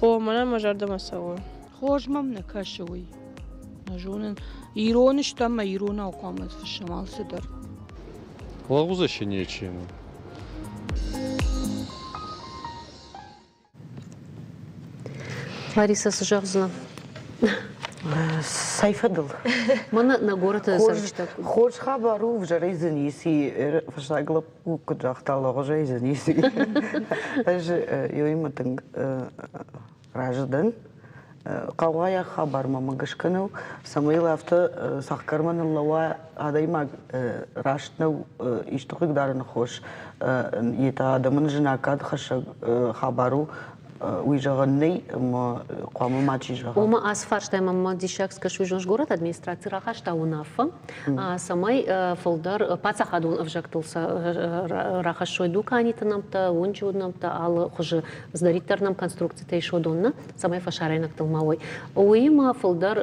О, мӕнӕн мӕ зӕрдӕмӕ цӕуы. Хорз мӕм нӕ кӕсы уый. Нӕ зонын, ирон стӕм ӕмӕ иронау хъуамӕ фыссӕм алцыдӕр. Лӕгъуз ще нечи. Лариса, цы зӕгъдзынӕ? Цӕй фӕдыл? Мӕнӕ нӕ горӕты цӕрджытӕ. Хорз хабар у, ӕвзӕрӕй дзы ницы и. Фӕстаг лӕппу куыд загъта, лӕгъузӕй дзы ницы и. Ӕз ёимӕ тынг разы дӕн. Хъаугъайаг хабар мӕм гӕсгӕ нӕу, цӕмӕй йыл афтӕ цӕхгӕрмӕ ныллӕууа адӕймаг раст нӕу исты хъыгдарыны хос, йе та адӕмӕн знаггад хӕссӕг хабар у. уый зӕгъӕн нӕй ӕмӕ хъуамӕ мачи зӕгъа. Ома ацы фарстайы мӕнмӕ диссаг скӕсы, уый зоныс, горӕты администраци рахаста уынаффӕ, цӕмӕй фылдӕр паддзахадон ӕвзӕгтыл рахӕссой дуканиты нӕмттӕ, уынджы нӕмттӕ, алы хуызы цыдӕриддӕр нӕм конструкцитӕ ис, уыдон нӕ, цӕмӕй фӕсарӕйнӕгтыл ма уой. Уыимӕ фылдӕр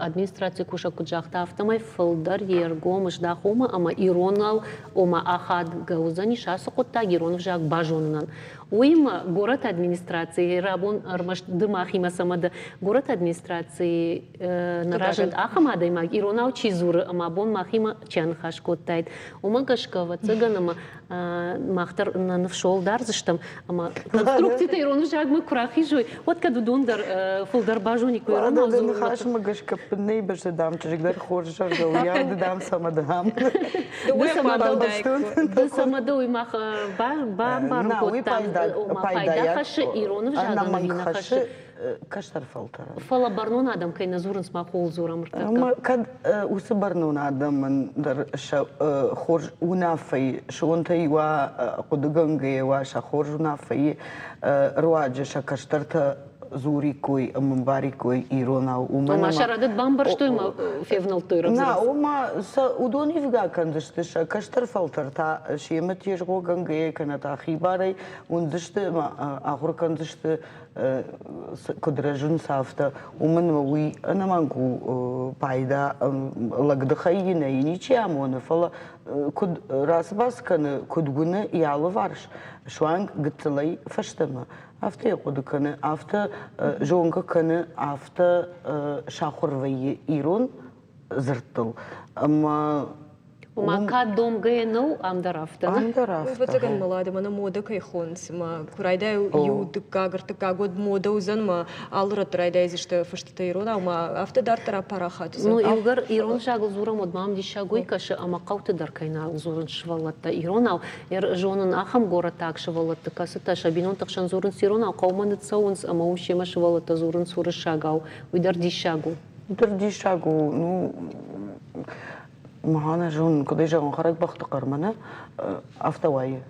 администрацийы кусӕг куыд загъта, афтӕмӕй фылдӕр йе ргом здахомӕ ӕмӕ иронау, ома ахадгӕ уыдзӕнис ацы хъуыддаг ирон ӕвзаг базонынӕн. Уыимӕ горӕты администрацийы рабон ӕрмӕст ды махимӕ цӕмӕ дӕ, горӕты администрацийы нӕ разынд ахӕм адӕймаг, иронау чи дзуры ӕмӕ абон махимӕ чи аныхас кодтаид. Уымӕ гӕсгӕ, ӕвӕццӕгӕн, ӕмӕ мах дӕр нӕ ныфсол дардзыстӕм ӕмӕ конструкцитӕ ирон ӕвзагмӕ куы рахизой, уӕд кӕд уыдон дӕр фылдӕр базониккой иронау дзурын. Ныхасмӕ гӕсгӕ нӕй бӕсты дам чызг дӕр хорз зӕгъгӕ, уыйау ды дам цӕмӕ дам. Ды цӕмӕ дӕ уый мах бамбарын кодтам, ома пайда хӕссы ирон ӕвзагӕн ӕви нӕ хӕссы. Кӕстӕр фӕлтӕрӕн. Фӕлӕ бӕрнон адӕм кӕй нӕ дзурынц, мах ууыл дзурӕм ӕртӕккӕ. Кӕд уыцы бӕрнон адӕмӕн дӕр сӕ хорз уынаффӕйы сонтӕй уа, хъуыдыгӕнгӕйӕ уа, сӕ хорз уынаффӕйы руаджы сӕ кӕстӕртӕ дзуриккой ӕмӕ мбариккой иронау. Уымӕн Ома сӕ рӕдыд бамбӕрстой ӕмӕ февнӕлдтой рӕвдз. Нӕ, ома сӕ уыдон ивгӕ кӕндзысты, сӕ кӕстӕр фӕлтӕр та семӕ тезгъогӕнгӕйӕ кӕнӕ та хибарӕй уындзысты ӕмӕ ахуыр кӕндзысты куыд рӕзынц, афтӕ. Уымӕн ӕмӕ уый ӕнӕмӕнг у пайда лӕгдыхӕй йын ӕй ничи амоны, фӕлӕ куыд рацыбац кӕны, куыд уыны йӕ алыварс, суанг гыццылӕй фӕстӕмӕ, афтӕ йӕ хъуыды кӕны, афтӕ зонгӕ кӕны, афтӕ сахуыр вӕййы ирон дзырдтыл. Ӕмӕ Ома кӕд домгӕ нӕу, ам дӕр афтӕ. Ам дӕр афтӕ. Ӕвӕццӕгӕн мӕлады мӕнӕ модӕ кӕй хонынц, ӕмӕ куы райдайы иу, дыккаг, ӕртыккаг, уӕд модӕ уыдзӕн, ӕмӕ алы рӕтты райдайдзысты фыстытӕ иронау, ӕмӕ афтӕ дарддӕр апарахат уыдзӕн. Ну, иугӕр ирон ӕвзагыл дзурӕм, уӕд ма ам диссаг уый кӕсы, ӕмӕ хъӕуты дӕр кӕй нал дзурынц сывӕллӕттӕ иронау. Зонын ахӕм горӕтаг сывӕллӕтты, кӕцытӕ сӕ бинонты хсӕн дзурынц иронау, хъӕумӕ ныццӕуынц ӕмӕ уым семӕ сывӕллӕттӕ дзурынц уырыссагау. Уый дӕр диссаг у. Дӕр диссаг у, ну, Мӕнӕ зонын, куыд ӕй зӕгъон, хӕрӕг бӕхты хъӕрмӕ нӕ, афтӕ уайы.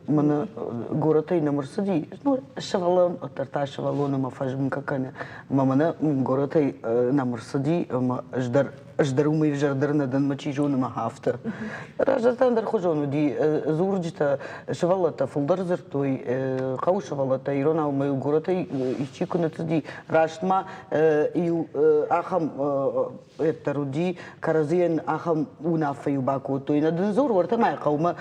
Мӕнӕ горӕтӕй нӕм ӕрцыди, ну, сывӕллон, уӕддӕр та сывӕллон ӕмӕ фӕзмгӕ кӕны. Ӕмӕ мӕнӕ горӕтӕй нӕм ӕрцыди, ӕмӕ ӕз дӕр, ӕз дӕр уымӕй ӕвзӕрдӕр нӕ дӕн, мӕ чи зоны, мӕ афтӕ. Раздӕр та ӕндӕрхуызон уыди, дзурджытӕ, сывӕллӕттӕ фылдӕр дзырдтой, хъӕуы сывӕллӕттӕ иронау ӕмӕ горӕтӕй исчи куы ныццыди, раст ма иу ахӕм уӕддӕр уыди, кӕрӕдзийӕн ахӕм уынаффӕ-иу бакодтой. Нӕ дын дзур, уӕртӕ мӕ хъӕумӕ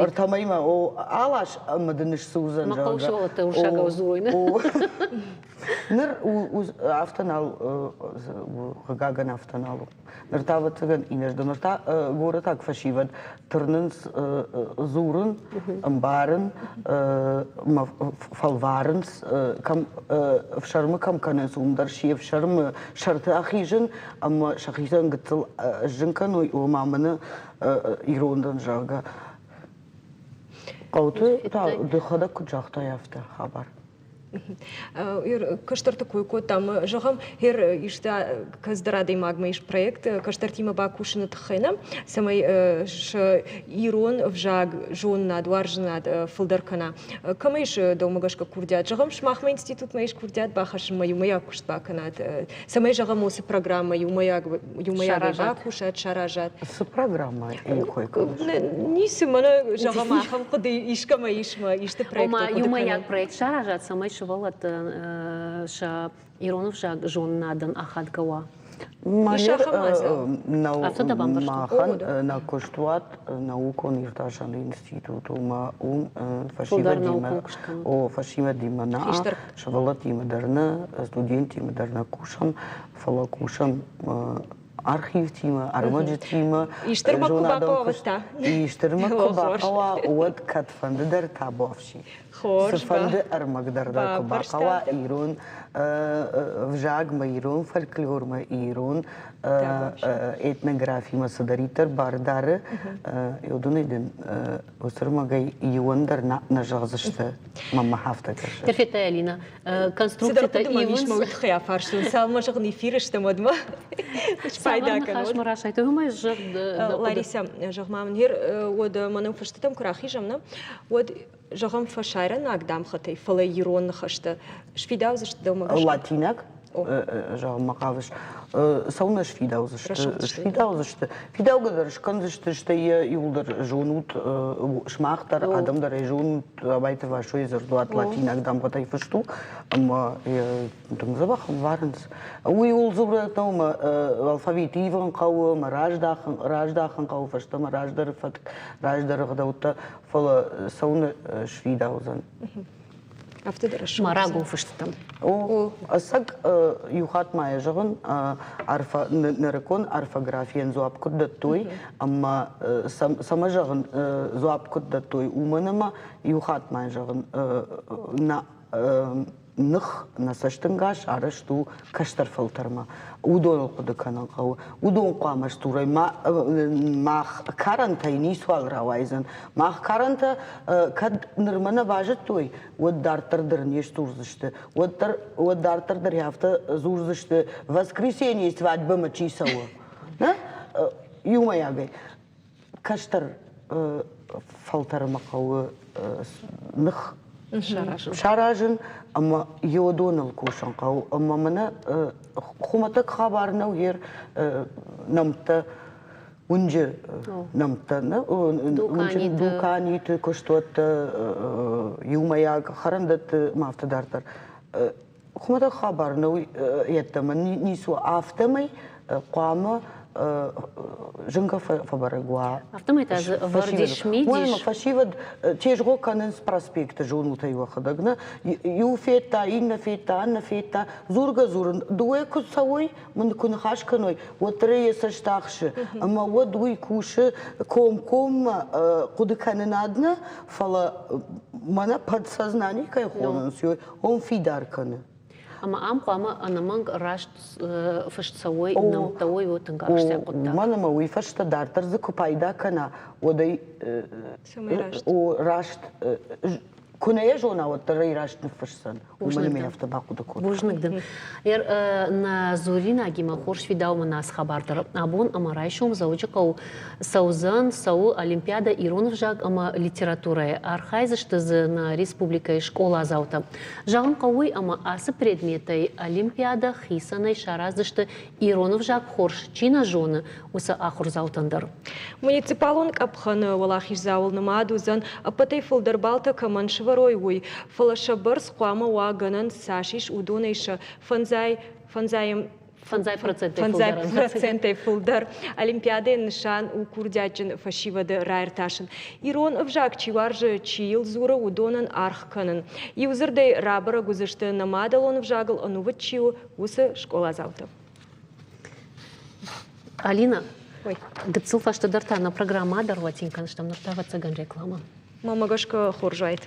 ӕртӕмӕймӕ о алас ӕмӕ дын ссудзӕн, зӕгъгӕ. Мӕ хъӕуы сывӕллӕттӕ урсагау дзурой, нӕ? Ныр афтӕ нал, хъыгагӕн, афтӕ нал у. Ныр та, ӕвӕццӕгӕн, иннӕрдӕм. Ныр та горӕтаг фӕсивӕд тырнынц дзурын, ӕмбарын, фӕлварынц, кӕм ӕфсӕрмы кӕм кӕнынц, уым дӕр се фсӕрмы сӕрты ахизын ӕмӕ сӕхицӕн гыццыл зын кӕной, ома мӕнӕ ирон дӕн, зӕгъгӕ. Хъӕуты та дӕхӕдӕг куыд загътай, афтӕ хабар. Кӕстӕрты кой кодтам. Зӕгъӕм, хер исты кӕцыдӕр адӕймагмӕ ис проект кӕстӕртимӕ бакусыны тыххӕй нӕ, цӕмӕй сӕ ирон ӕвзаг зонынад, уарзынад фылдӕр кӕна. Кӕмӕ ис дӕумӕ гӕсгӕ курдиат? Зӕгъӕм, сымахмӕ институтмӕ ис курдиат бахӕссынмӕ иумӕйаг куыст бакӕнат, цӕмӕй, зӕгъӕм, уыцы программӕ иумӕйаг иумӕйагӕй бакусат, саразат. Цы программӕ кой кӕныс? Ницы, мӕнӕ, зӕгъӕм, ахӕм хъуыды искӕмӕ ис мӕ исты проект. Ома иумӕйаг проект саразат, цӕмӕй сывӕллӕтты сӕ ирон ӕвзаг зонынадӕн ахадгӕ уа. Махӕн нӕ куыстуат наукон иртасӕн институт у ӕмӕ уым фӕсивӕдимӕ, о, фӕсивӕдимӕ нӕ, сывӕллӕттимӕ дӕр нӕ, студенттимӕ дӕр нӕ кусӕм, фӕлӕ кусӕм архивтимӕ, ӕрмӕджытимӕ. Истырмӕ куы бахъӕуа, уӕд та? Истырмӕ куы бахъӕуа, уӕд кӕдфӕнды дӕр табуафси. Цыфӕнды ӕрмӕг дӕр дӕ куы бахъӕуа ирон ӕвзагмӕ, ирон фольклормӕ, ирон этнографимӕ цыдӕриддӕр бар дары, уыдонӕй дын уыцы ӕрмӕгӕй иуӕн дӕр нӕ зӕгъдзысты мӕнмӕ афтӕ кӕсы. Терфетта Алина, конструкцитӕ ивынц. Уый тыххӕй афарстон, цалынмӕ зӕгъын эфиры стӕм, уӕдмӕ спайда кӕнон. Расайтой, уымӕй зӕгъ. Лариса, зӕгъ ма мын, уӕд мӕнӕн фыстытӕм куы рахизӕм, нӕ, уӕд. зӕгъӕм, фӕсарӕнаг дамгъӕтӕй, фӕлӕ ирон ныхӕстӕ сфидаудзысты дӕумӕ гӕсгӕ? Латинаг зӕгъынмӕ хъавыс, цӕуылнӕ сфидаудзысты? Сфидаудзысты. Фидаугӕ дӕр скӕндзысты, стӕй йӕ иууылдӕр зонут, сымах дӕр, адӕм дӕр ӕй зонут, Абайты Васойы дзырдуат латинаг дамгъӕтӕй фыст у, ӕмӕ тынг дзӕбӕх ӕмбарынц. Уый ууыл дзурӕг нӕу, ӕмӕ алфавит ивын хъӕуы, ӕмӕ раздахын, раздахын хъӕуы фӕстӕмӕ раздӕры фӕтк, раздӕры ӕгъдӕуттӕ, фӕлӕ цӕуылнӕ сфидаудзӕн. Афтӕ дӕр Ма рагон фыстытӕм. О, ӕцӕг иу хатт ма йӕ зӕгъын, нырыккон орфографийӕн дзуапп куыд дӕттой ӕмӕ цӕмӕ зӕгъын дзуапп куыд дӕттой, уымӕн ӕмӕ иу хатт ма йӕ зӕгъын, нӕ ных, нӕ цӕстӕнгас арӕзт у кӕстӕр фӕлтӕрмӕ. Уыдоныл хъуыды кӕнын хъӕуы. Уыдон хъуамӕ сдзурой. Мах карӕнтӕй ницуал рауайдзӕн. Мах карӕнтӕ кӕд нырмӕ нӕ базыдтой, уӕд дарддӕр дӕр не сдзурдзысты. Уӕддӕр, уӕд дарддӕр дӕр афтӕ дзурдзысты, воскресенье свадьбӕмӕ чи цӕуы. Нӕ? Иумӕйагӕй. Кӕстӕр фӕлтӕрмӕ хъӕуы ных саразын ӕмӕ йодоныл кусын хъӕуы. Ӕмӕ мӕнӕ хуымӕтӕг хабар нӕу йе нӕмттӕ уынджы нӕмттӕ, дуканиты, куыстуӕтты, иумӕйаг хӕрӕндӕтты ма афтӕ дарддӕр. Хуымӕтӕг хабар нӕу йеддӕмӕ ницы у. Афтӕмӕй хъуамӕ зынгӕ фӕбӕрӕг уа. Афтӕмӕй та дзы ӕвӕрд ис мидис. Фӕсивӕд тезгъо кӕнынц проспекты зонутӕй уӕхӕдӕг нӕ. Иу федта, иннӕ федта, аннӕ федта. Дзургӕ-дзурын дыууӕ куы цӕуой, мын куы ныхас кӕной, уӕддӕр йӕ цӕст ахсы. Ӕмӕ уӕд уый кусы комкоммӕ хъуыды кӕнынад нӕ, фӕлӕ мӕнӕ подсознание кӕй хонынц, уым фидар кӕны. Ӕмӕ ам хъуамӕ ӕнӕмӕнг раст фыст цӕуой, нӕмттӕ уой, у тынг ахсджиаг хъуыддаг. Уымӕн ӕмӕ уый фӕстӕ дарддӕр дзы куы пайда кӕна, уӕд ӕй раст куы нӕ йӕ зона, уӕддӕр ӕй раст ныффысдзӕн. Уымӕн ӕмӕ афтӕ бахъуыды кодта. Бузныг дын. Нӕ дзуринагимӕ хорз фидауы мын ацы хабар дӕр. Абон ӕмӕ райсом Дзӕуджыхъӕуы цӕудзӕн, цӕуы Олимпиадӕ ирон ӕвзаг ӕмӕ литературӕйы. Архайдзысты дзы нӕ республикӕйы скъоладзаутӕ. Зӕгъын хъӕуы ӕмӕ ацы предметӕй Олимпиадӕ хицӕнӕй сараздзысты ирон ӕвзаг хорз чи нӕ зоны, уыцы ахуырдзаутӕн дӕр. Муниципалон къӕпхӕны уӕлахиздзауыл нымад уыдзӕн, ӕппӕтӕй фылдӕр баллтӕ кӕмӕн сывӕрой, уый. Фӕлӕ сӕ бӕрц хъуамӕ уа гӕнӕн цас ис, уыдонӕй сӕ фӕндзай фӕндзайӕм 5% фылдӕр. Олимпиадӕйы нысан у курдиатджын фӕсивӕды раиртасын. Ирон ӕвзаг чи уарзы, чи йыл дзуры, уыдонӕн аргъ кӕнын. Иу дзырдӕй рабӕрӕг уыдзысты нӕ мадӕлон ӕвзагыл ӕнувыд чи у, уыцы скъоладзаутӕ. Алина, гыццыл фӕстӕдӕр та нӕ программӕ дӕр латин кӕнстӕм, ныр та ӕвӕццӕгӕн реклама. Мӕнмӕ гӕсгӕ хорз уаид.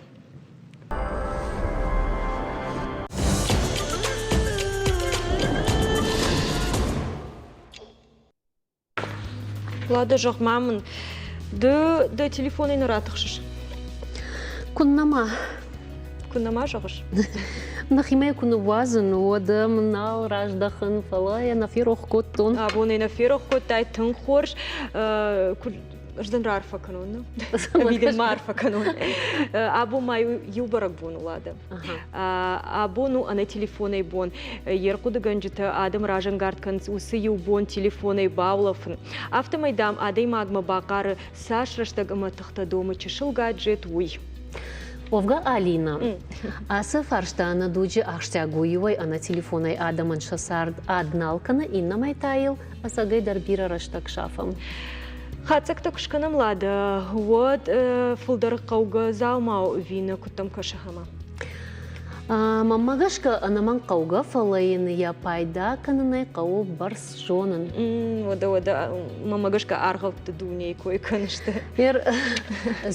Лада, зӕгъ-ма мын, ды дӕ телефонӕй нӕ ратыхсыс? Куыннӕ ма. Куыннӕ ма зӕгъыс? Нӕхимӕ куы ныууадзын, уӕд ӕм нал раздӕхын, фӕлӕ йӕ нӕ ферох кодтон. Абон ӕй нӕ ферох кодтай, тынг хорз. Ӕз дын раарфӕ кӕнон, нӕ? Ӕви дын ма арфӕ кӕнон? Абон ма иу бӕрӕгбон у, Лада. Абон у ӕнӕ телефонӕй бон. Йе рхъуыдыгӕнджытӕ адӕм разӕнгард кӕнынц уыцы иу бон телефонӕй баулӕфын. Афтӕмӕй, дам, адӕймагмӕ бахъары, цас рӕстӕг ӕмӕ тыхтӕ домы чысыл гаджет, уый. Уӕвгӕ, Алина, ацы фарста нӕ дуджы ахсджиаг у. Иуӕй ӕнӕ телефонӕй адӕмӕн сӕ цард ад нал кӕны, иннӕмӕй та йыл ӕцӕгӕй дӕр бирӕ рӕстӕг сафӕм. Хатдзӕгтӕ куы скӕнӕм, Лада, уӕд фылдӕр хъӕугӕ дзаумау ӕви нӕ куыдтӕм кӕсы хӕмӕ? Мӕнмӕ гӕсгӕ ӕнӕмӕнг хъӕугӕ, фӕлӕ йын йӕ пайда кӕнынӕй хъӕуы бӕрц зонын. Уӕдӕ, уӕдӕ, мӕнмӕ гӕсгӕ аргъӕутты дунейы кой кӕныс ды.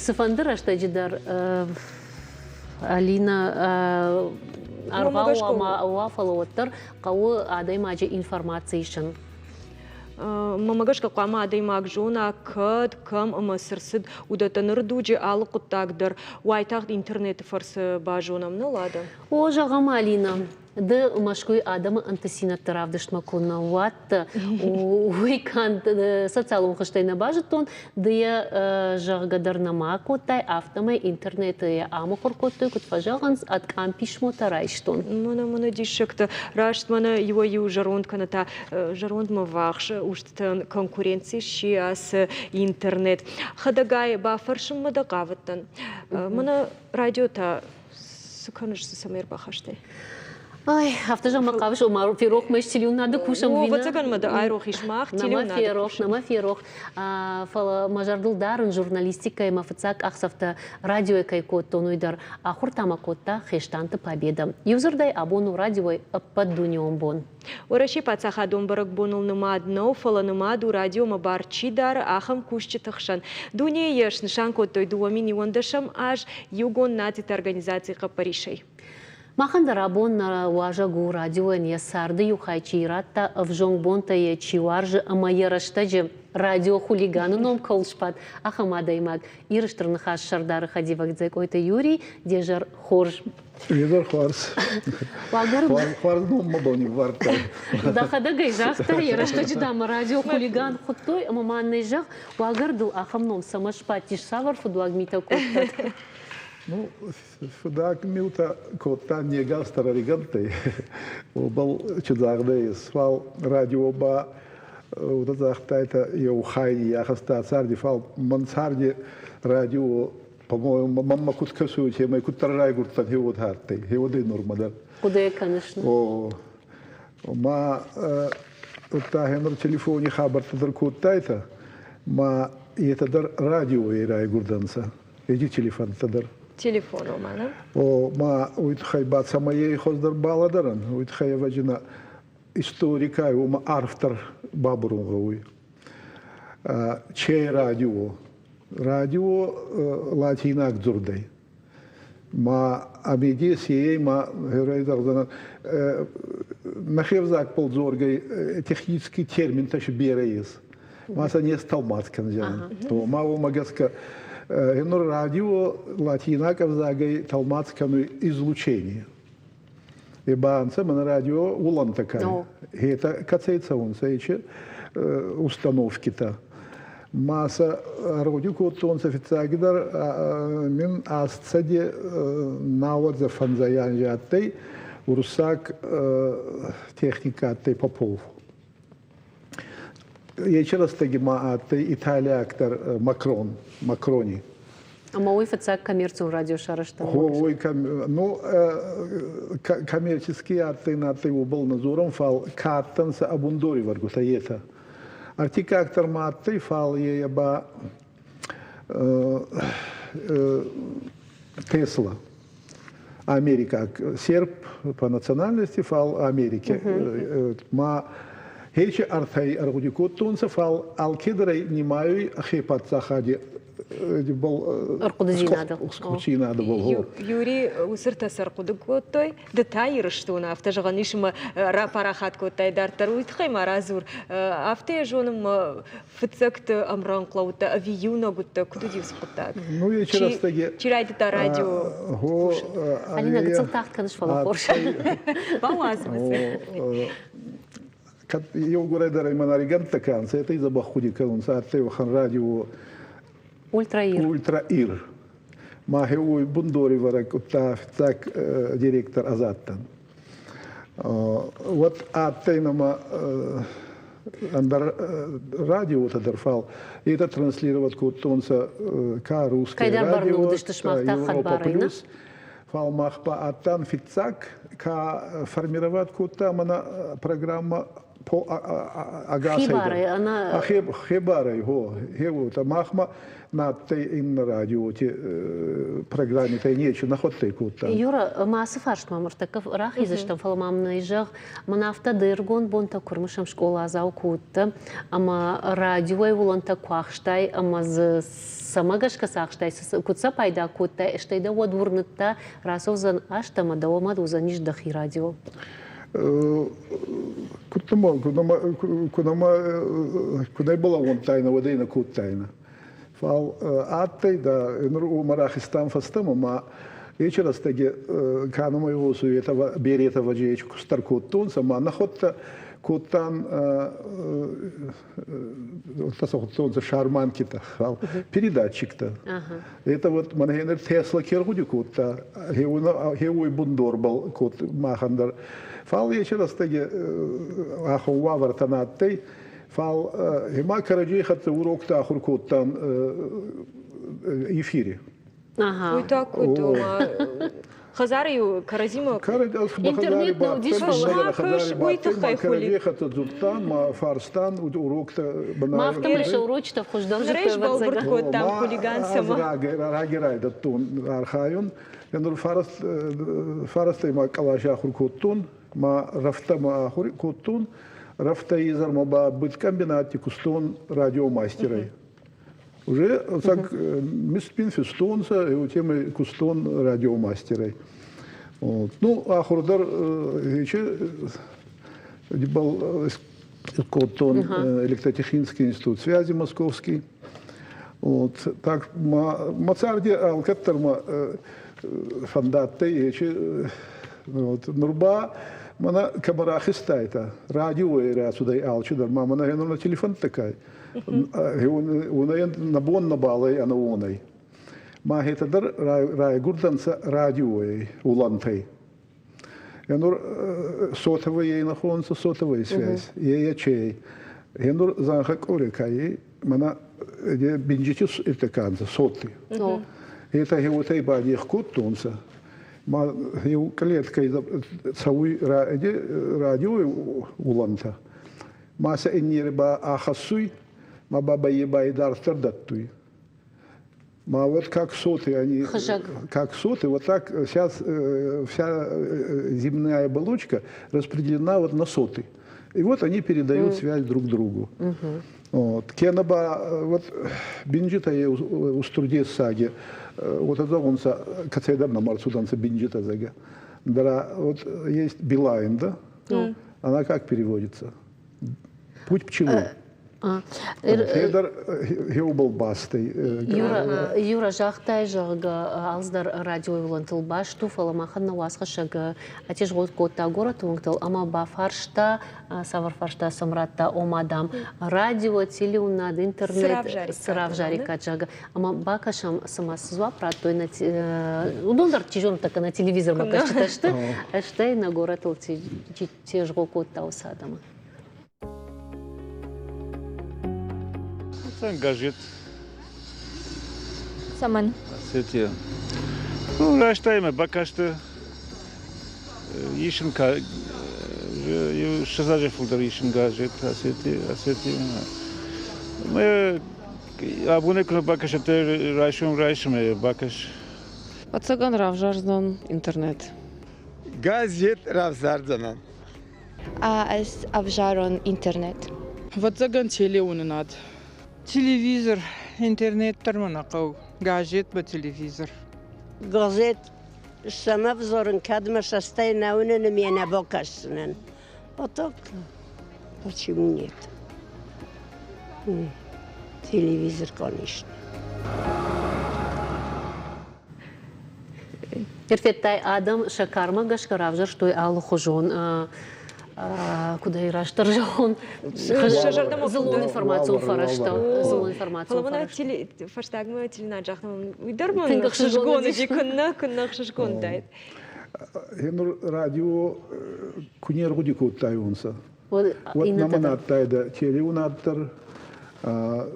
Цыфӕнды рӕстӕджы дӕр Алина аргъау уа, фӕлӕ уӕддӕр хъӕуы адӕймаджы информаци исын. Мӕнмӕ гӕсгӕ хъуамӕ адӕймаг зона, кӕд, кӕм ӕмӕ цы рцыд, уыдӕттӕ ныры дуджы алы хъуыддаг дӕр уайтагъд интернеты фӕрцы базонӕм, нӕ, Лада? О, зӕгъӕм, Алина, Ды Мӕскуыйы адӕмы ӕнтысинӕдты равдыстмӕ куы нӕ уадтӕ, уый канд социалон хызтӕй нӕ базыдтон, ды йӕ зӕгъгӕ дӕр нӕма кодтай, афтӕмӕй интернеты йӕ амыхуыр кодтой, куыд фӕзӕгъынц, ӕд къам писмотӕ райстон. Мӕнӕ мӕнӕ диссӕгтӕ. Раст мӕнӕ иуӕй-иу зӕронд кӕнӕ та зӕрондмӕ ввахс устытӕн конкуренци сси ацы интернет. Хӕдӕгай бафӕрсынмӕ дӕ хъавыдтӕн. Мӕнӕ радио та цы кӕныс, цы цӕмӕй ӕрбахастай? Ай, афтӕ зӕгъ, хъавыс, ома ферох мӕ телеуынады кусӕм. О, ӕвӕццӕгӕн мӕ дӕ айрох ис мах телеуынады. Ферох, нӕма ферох. Фӕлӕ мӕ зӕрдыл дарын журналистикӕйы мӕ фыццаг къахдзӕфтӕ радиойы кӕй кодтон, уый дӕр. Ахуыр та мӕ кодта Хестанты Победа. Иудзырдӕй, абон у радиойы ӕппӕтдунеон бон. Уӕрӕсейы паддзахадон бӕрӕгбоныл нымад нӕу, фӕлӕ нымад у радиомӕ бар чи дары, ахӕм кусджыты хсӕн. Дунейы йӕ снысан кодтой 2011 аз Иугонд Нациты Организацийы хъӕппӕрисӕй. Махӕн дӕр абон нӕ уазӕг у радиойӕн йӕ царды иу хай чи радта, ӕвзонг бонтӕ йӕ чи уарзы ӕмӕ йӕ рӕстӕджы радиохулиганы ном кӕуыл сбадт, ахӕм адӕймаг. Иры Стыр Ныхас сӕрдары хӕдивӕг Дзӕкъойты Юрий, де зӕр хорз. Изӕр хуарз. Хуарз ном ма бал ниввардтай. Дӕхӕдӕг ӕй загътай, йӕ рӕстӕджы дам радиохулиган хуыдтой ӕмӕ ма нӕ зӕгъ, уагӕр дыл ахӕм ном цӕмӕ сбадтис, цавӕр фыдуаг митӕ кодтат? Ну, фыдаг миутӕ кодта не гас ӕригӕнттӕй. Уобӕл чидзагъдӕй ес. Фал радио ба уотӕ загътайтӕ еу хайни ахӕста царди, фал мӕн царди радио по-моему, мӕнмӕ куд кӕсуй, темӕй куддӕр райгурдтӕн, хе уод адтӕй, хе уодӕй нурмӕ дӕр. Хъуыды кӕныс? О, ма удта хенур телефони хабӕрттӕ дӕр кодтайтӕ, ма етӕ дӕр радиойӕй райгурдӕнцӕ, ети телефонтӕ дӕр. Телефон ома, нӕ? О, ма уой туххӕй ба цӕмӕй хуӕздӕр балӕдӕрӕн, уой туххӕй ӕвӕджи нӕ историкӕй уомӕ арфдӕр бабурун гъӕуй. Чей радио? Радио латинаг дзурдӕй. Ма амеди сией ма герой нӕхе взагбӕл дзоргӕй технический терминтӕ си берӕ ес. Ма сӕ не стӕлмац кӕндзӕнӕн. То ма уомӕ гӕсгӕ нур радио латинаг ӕвзагӕй тӕлмац кӕнуй излучение. И ба ӕнцӕ мӕнӕ радио уолӕнтӕ кӕй. Хетӕ кӕцӕй цӕунцӕ ечи установкитӕ. Ма сӕ ӕргъуди кодтонцӕ фиццагидӕр мин астсӕди науӕдзӕ фӕндзай анзи адтӕй уруссаг техникӕ адтӕй Попов. Ечи рӕстӕги ма адтӕй италиаг дӕр Макрон, Макрони. Ӕмӕ уый фыццаг коммерцион радио сарӕзта? Уой, ну, коммерческий адтӕй надтӕй уобӕл нӕ дзорӕн, фал ка адтӕнцӕ ӕ бундорӕвӕргутӕ етӕ. Ӕртиккаг дӕр ма адтӕй, фал е ба Тесла. Америкаг серб по национальности, фал Америки. Ма хечи артӕй ӕргъуди кодтонцӕ, фал алкедӕр ӕй нимайуй ӕхе паддзахади ӕрхъуыдыдзинадыл. Юрий уыцы ртӕ сӕ ӕрхъуыды кодтой, ды та Ирыстоны, афтӕ зӕгъӕн ис, ӕмӕ рапарахат кодтай дарддӕр. Уый тыххӕй ма радзур. Афтӕ йӕ зонын, мӕ фыццӕгты ӕмрӕнхъ лӕудтӕ ӕви иунӕг уыдтӕ, куыд уыди уыцы хъуыддаг? Ну, я чи, чи райдыдта радио кусын? Алина, гыццыл тагъд кӕныс, фӕлӕ хорз. Бауадз мӕ. Кӕд еугурӕй дӕр ӕй мӕнӕригӕнттӕ кӕнунцӕ, етӕ дзӕбӕх гъуди кӕнунцӕ, адтӕй уӕхӕн радио Ультраир. Ультраир. Ма уой бундорӕвӕрӕг удта фиццаг директор ӕз адтӕн. Уӕд адтӕй нӕмӕ ӕндӕр радиотӕ дӕр, фал етӕ транслировать кодтонцӕ ка русское радио, Европа плюс. Фал мах ба адтан фиццаг, ка формировать кодта мӕнӕ программа по ӕгасӕй хебарӕй, хо, хеуотӕ. Махмӕ надтӕй иннӕ радиоти программитӕй нечи нӕхуӕдтӕй кодта. Юра, ма ацы фарстмӕ ныртӕккӕ рахиздзыстӕм, фӕлӕ ма мын зӕгъ, мӕн афтӕ де ргон бонтӕ куы рымысӕм скъоладзау куы уыдтӕ, ӕмӕ радиойы уылӕнтӕ куы ахстай ӕмӕ дзы цӕмӕ гӕсгӕ сӕ ахстай, куыд сӕ пайда кодтай, стӕй дӕ уӕд уырныдта, рацӕудзӕн азт ӕмӕ дӕуӕмӕ уыдзӕнис дӕхи радио? Куд нӕ балӕууӕндтайнӕ, уӕд ӕй нӕ кодтайнӕ. Фал адтӕй да, нур уомӕ рахизтан фӕстӕмӕ ма. Ечи рӕстӕги кӕнумӕй гъосуй, етӕ беретӕ вӕджи кустдӕр кодтонцӕ, ма нӕхуӕдтӕ кодтан хуттонцӕ шарманкитӕ, передатчиктӕ. Это вот мӕнӕ Тесла ке ргъуди кодта, хеуой бундорбӕл код махӕн дӕр. Фал ечи рӕстӕги ахур уавӕртӕ нӕ адтӕй, фал ма кӕрӕдзей хӕццӕ уроктӕ ахур кодтан эфири. Уый та куыд, ома хӕдзары-иу кӕрӕдзимӕ Интернет нӕ уыдис, фӕлӕ уый тыххӕй кӕрӕдзи хӕццӕ дзурдтан, ма фарстан уроктӕ. Ма афтӕмӕй сӕ урочытӕ хуыздӕр зыдтой, сбӕлвырд кодтам хулиган цӕмӕ. Раги райдӕдтон архайун. Нур фарастӕй ма къласи ахур кодтон, ма рӕфтӕ ма ахур кодтон. Рӕфтӕ изӕрмӕ ба быткомбинатти кустон радиомастерӕй. Уже так мистпин фестонца, и темы кустон радиомастерой. Вот. Ну, ахур дӕр ече был кодтон электротехнический институт связи московский. Вот. Так, ма царди алкӕддӕр ма фӕндадтӕй ече вот. Нур ба мӕнӕ кӕмӕ рахизтайтӕ, радиойы рацудӕй алчидӕр, ма мӕнӕ гъенур телефон такай. Уонӕй нӕ бон нӕбал ӕй ӕнӕ уонӕй. Ма хетӕ дӕр райгурдӕнцӕ радиойӕй, улӕнтӕй. Енур сотовый находится сотовая связь, е чей. Енур зӕнхӕ къорекай, мана бинджити иртеканцӕ соты. Это хеутӕй ба них кодтонцӕ. Ма еу клеткӕй цӕуй радиой улӕнтӕ. Ма сӕ иннери ба ахӕссуй, ма бабӕй ба идарддӕр дӕттуй. Ма вот как соты они, как соты, вот так сейчас вся земная оболочка распределена вот на соты. И вот они передают связь друг другу. Вот. Кенӕ ба вот бинджитӕ устур дессаги, вот это зӕгъунцӕ, кӕцӕйдӕр нӕма ӕрцудӕнцӕ бинджитӕ, зӕгъгӕ. Да, вот есть Билайн, да? Она как переводится? Путь пчелы. Федор хеубал бастӕй. Юра, загътай, зӕгъгӕ, алцыдӕр радиойы уылӕнтыл баст у, фӕлӕ махӕн нӕ уацхӕссӕг атезгъод кодта горӕты уынгтыл ӕмӕ бафарста, цавӕр фарста сӕм радта, ома, дам, радио, телеуынад, интернет цы равзариккат, зӕгъгӕ. Ӕмӕ бакӕсӕм, цыма цы дзуапп радтой, уыдон дӕр, чи зоны, тӕккӕ нӕ телевизормӕ кӕсджытӕ сты, стӕй нӕ горӕтыл тезгъо кодта уыцы адӕмы. Газет. Цӕмӕн? Осетия. Ну, рӕстӕймӕ бакасты исын ссӕдз азӕй фылдӕр исын газет Осетия. Осетия. Мы абонӕй куы бакӕсӕм, райсом райсомӕй бакӕс. Ӕцӕгӕн равзардзӕн интернет. Газет равзардзӕнӕн. Ӕз ӕвзарон интернет. Ӕвӕццӕгӕн телеуынынад. Телевизор, интернет дӕр мӕ нӕ хъӕуы. Газет ба телевизор. Газет сӕм ӕвзарын, кӕд мӕ цӕстӕй нӕ уынын ӕмӕ нӕ бакӕсдзынӕн. А так почему нет? Телевизор, конечно. Федтай, адӕм сӕ кармӕ гӕсгӕ равзӕрстой алыхуызон куыд ӕй растдӕр зӕгъон, дзыллон информацион фӕрӕзтӕ. Дзыллон информацион фӕрӕзтӕ. Фӕстагмӕ теленад загътам, уый дӕр мын ӕхсызгон уыди, куыннӕ, куыннӕ ӕхсызгон уыдаид. Гъенур радио ку не ргъуди кодтайуонцӕ, уӕд нӕмӕ нӕ адтайдӕ телеунад дӕр,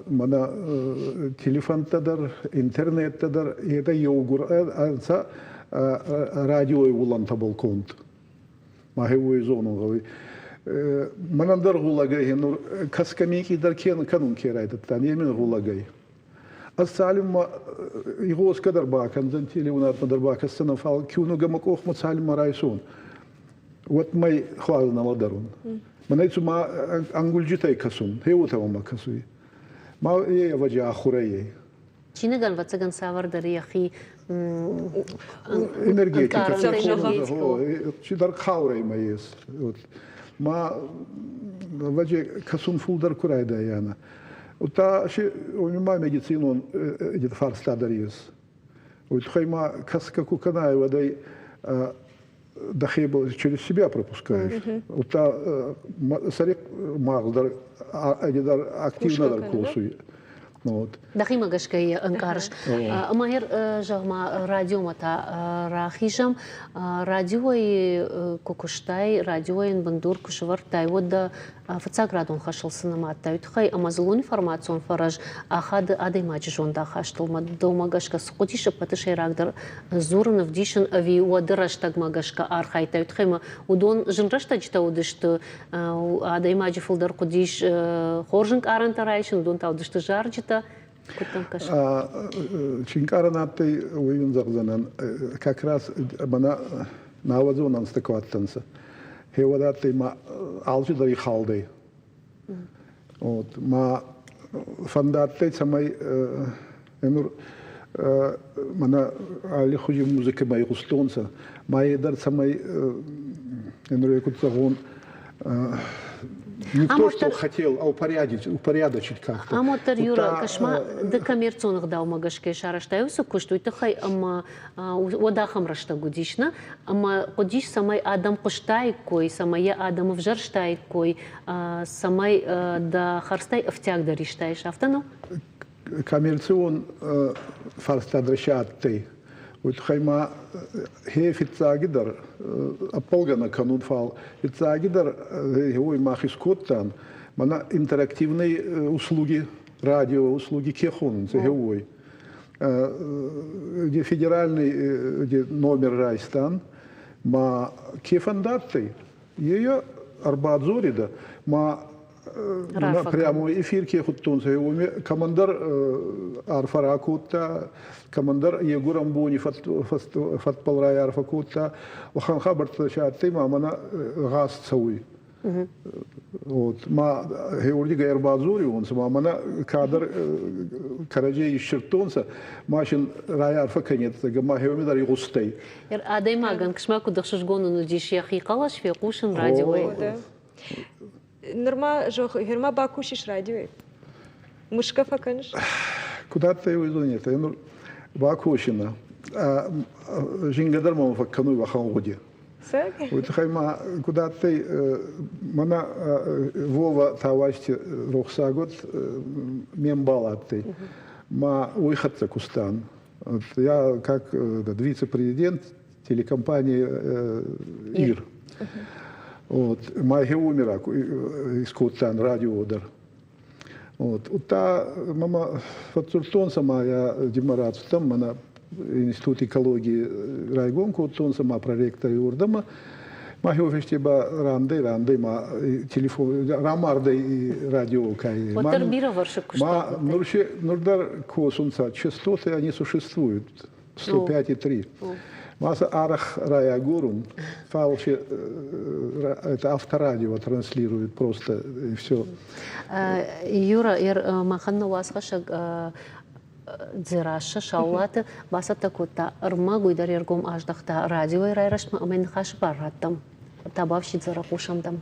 мӕнӕ телефонтӕ дӕр, интернеттӕ дӕр, етӕ еугур ӕнцӕ радиой уолӕнтӕбӕл конд. Мӕхе уой зонун гъӕуй. Мӕнӕн дӕр гъулӕгӕй гъенур кӕсгӕ минкъийдӕр кӕнун ке райдӕдтан, е мин гъулӕгӕй. Ӕз цалинмӕ игъосгӕ дӕр бакӕндзӕн, телеунадмӕ дӕр бакӕсдзӕнӕн, фал киунугӕ мӕ къохмӕ цалинмӕ райсон, уӕд мӕй хуарз нӕ лӕдӕрун. Мӕнӕй цума ӕнгулджитӕй кӕсун, хе уотӕ мӕмӕ кӕсуй. Ма е ӕвӕдзи ахурӕй ӕй. Чиныгӕн, ӕвӕццӕгӕн, цавӕрдӕр йӕхи энергетикӕ, чидӕр хъаурӕй ма ес. Ма ӕвӕдзи кӕсун фулдӕр ку райдайӕнӕ. Удта уоми ма медицинон фарста дӕр ес. Уый тыххӕй ма кӕсгӕ куы кӕнай, уӕд ӕй дӕхи через себя пропускаешь. Удта сӕри магъз дӕр дӕр активнодӕр косуй. Вот. Дӕхимӕ гӕсгӕ йӕ ӕнкъарыс. Ӕмӕ зӕгъ-ма, радиомӕ та рахизӕм. Радиойы куы куыстай, радиойӕн бындур куы сӕвӕрдтай, уӕд дӕ фыццаградон хӕсыл цы нымадтай, уый тыххӕй ӕмӕ дзыллон информацион фӕрӕз ахады адӕймаджы зондахастыл. Дӕумӕ гӕсгӕ цы хъуыдис ӕппӕты сӕйрагдӕр дзурын, ӕвдисын ӕви уӕды рӕстӕгмӕ гӕсгӕ архайдтай, уый тыххӕй ӕмӕ уыдон зын рӕстӕджытӕ уыдысты, адӕймаджы фылдӕр хъуыдис хорз ӕнкъарӕнтӕ райсын, уыдон та уыдысты зарджытӕ. Куыд дӕм кӕсы? Чи нкъарӕн адтӕй, уый уын зӕгъдзӕнӕн, как раз мӕнӕ науӕдзон ӕнзтӕ ку адтӕнцӕ, хеуӕд адтӕй ма алчидӕр ихалдӕй. Вот, ма фӕндадтӕй, цӕмӕй нур мӕнӕ аллихузи музыкӕмӕ игъустонцӕ, ма е дӕр цӕмӕй нур куд зӕгъон, не то, что хотел, а упорядочить, упорядочить как-то. Ам уӕддӕр, Юра, кӕс-ма, ды коммерцион ӕгъдаумӕ гӕсгӕ сарӕзтай уыцы куыст, уый тыххӕй ӕмӕ уӕд ахӕм рӕстӕг уыдис, нӕ? Ӕмӕ хъуыдис, цӕмӕй адӕм хъуыстаиккой, цӕмӕй йӕ адӕм ӕвзӕрстаиккой, цӕмӕй дӕ хӕрзтӕй ӕфтиаг дӕр истаис, афтӕ нӕу? Коммерцион фарста дӕр адтӕй. Уый тыххӕй ма хе фиццагидӕр ӕппӕлгӕ нӕ кӕнун, фал фиццагидӕр уой мах искодтан, мӕнӕ интерактивные услуги, радио услуги ке хонунцӕ, хе уой. Где федеральный где номер райстан, ма ке фӕндадтӕй, ее ӕрбадзорида, ма прямой эфир ке хуттонцӕ, уоми командар арфӕ ракодта, командар егурӕн бони фӕтбӕл райарфӕ кодта. Уӕхӕн хабӕрттӕ си адтӕй, ма мӕнӕ гъаст цӕуй. Вот, ма хеурдигӕй ӕрбадзориуонцӕ, ма мӕнӕ кадӕр кӕрӕдзей иссирдтонцӕ, ма син райарфӕ кӕнетӕ, ма хеуеми дӕр игъустӕй. Адӕймагӕн кысмӕ куыд ӕхсызгон ын уыдис йӕхи хъӕлӕс фехъусын радиойы. Нырма, зӕгъ, нырма бакусис радиойы? Мысгӕ фӕкӕныс? Куыд адтӕй, уый зонетӕ. Нур бакусина. Зингӕ дӕр ма фӕккӕнуй уӕхӕн гъуди. Уый тыххӕй ма куыд адтӕй, мӕнӕ Вова Тауасти рохсаг уыд, ме мбал адтӕй. Ма уый хӕццӕ куыстан. Я как вице-президент телекомпании «Ир». Вот. Ма хеумера искодтан радио дӕр. Вот. Удта мӕмӕ фӕдздзурдтонцӕ ма я деморацтӕм, мӕнӕ институт экологии райгон кодтонцӕ ма проректори уордӕмӕ. Ма хеуфесте ба рандӕй, рандӕй ма телефон рамардӕй радио кай. Уӕддӕр бирӕвӕрсыг куыст. Ма нур, нур дӕр косунцӕ, частоты они существуют. 105,3. Маса арах райагорун, фал это авторадио транслирует просто и все. Юра, махӕн нӕ уацхӕссӕг Дзерассӕ Саулаты бацӕттӕ кодта ӕрмӕг, уый дӕр ӕргом аздӕхта радиойы райрӕзтмӕ ӕмӕ ныхасы бар радтам. Табуафси хъусӕм дӕм.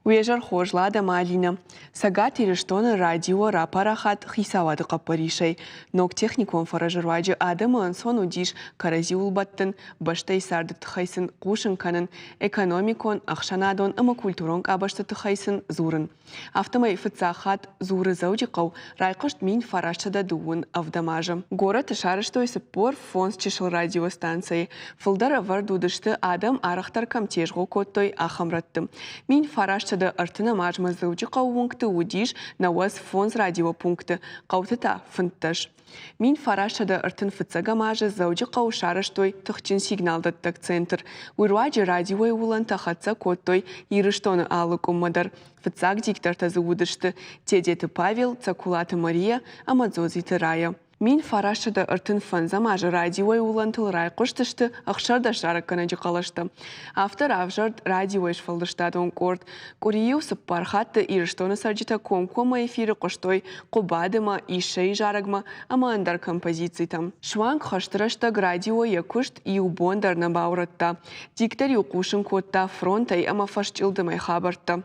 Уе зӕр хорз, Лада ӕмӕ Алинӕ. Цӕгат Ирыстоны радио рапарахат хицауады хъӕппӕрисӕй. Ног техникон фӕрӕзы руаджы адӕмы ӕнцон уыдис кӕрӕдзиуыл бӕттын, бӕстӕйы царды тыххӕй сын хъусын кӕнын, экономикон, ӕхсӕнадон ӕмӕ культурон къабӕзты тыххӕй сын дзурын. Афтӕмӕй фыццаг хатт дзуры Дзӕуджыхъӕу райхъуыст 1927 азы. Горӕты сарӕзтой 45 чысыл радиостанцӕйы. Фылдӕр ӕвӕрд уыдысты, адӕм арӕхдӕр кӕм тезгъо кодтой, ахӕм рӕтты. 1930 азмӕ Дзӕуджыхъӕуы уынгты уыдис 95 радиопункты, хъӕуты та 15. 1931 азы Дзӕуджыхъӕуы сарӕзтой тыхджын сигналдӕттӕг центр. Уый руаджы радиойы уылӕнтӕ хӕццӕ кодтой Ирыстоны алы къуыммӕ дӕр. Фыццаг диктортӕ дзы уыдысты Тедеты Павел, Цӕкуылаты Мария ӕмӕ Дзодзиты Рая. 1935 азы радиойы уылӕнтыл райхъуыстысты 16 зарӕггӕнӕджы хъӕлӕстӕ. Афтӕ равзӕрд радиойы сфӕлдыстадон къорд. Къуыри-иу цыппар хатты Ирыстоны цӕрджытӕ комкоммӕ эфиры хъуыстой Хъуыбадымӕ, Иссӕйы зарӕгмӕ ӕмӕ ӕндӕр композицитӕм. Суанг хӕсты рӕстӕг радио йӕ куыст иу бон дӕр нӕ баурӕдта. Диктор-иу хъусын кодта фронтӕй ӕмӕ фӕсчъылдымӕй хабӕрттӕ.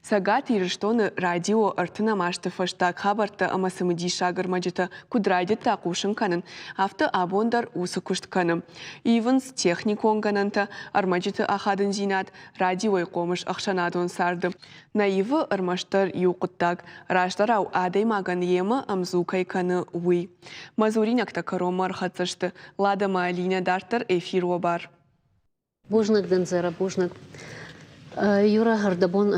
Цӕгат Ирыстоны радио ӕртынӕм азты фӕстаг хабӕрттӕ ӕмӕ цымыдисаг ӕрмӕджытӕ куыд райдыдта хъусын кӕнын, афтӕ абон дӕр уыцы куыст кӕны. Ивынц техникон гӕнӕнтӕ, ӕрмӕджыты ахадындзинад, радиойы хъомыс ӕхсӕнадон царды. Нӕ ивы ӕрмӕстдӕр иу хъуыддаг, раздӕрау адӕймагӕн йемӕ ӕмдзу кӕй кӕны, уый. Мӕ дзуринӕгтӕ кӕронмӕ ӕрхӕццӕ сты. Лада ӕмӕ Алинӕ дарддӕр эфир уӕ бар. Бузныг дын, Зӕра, бузныг. Юра, ӕрдӕбон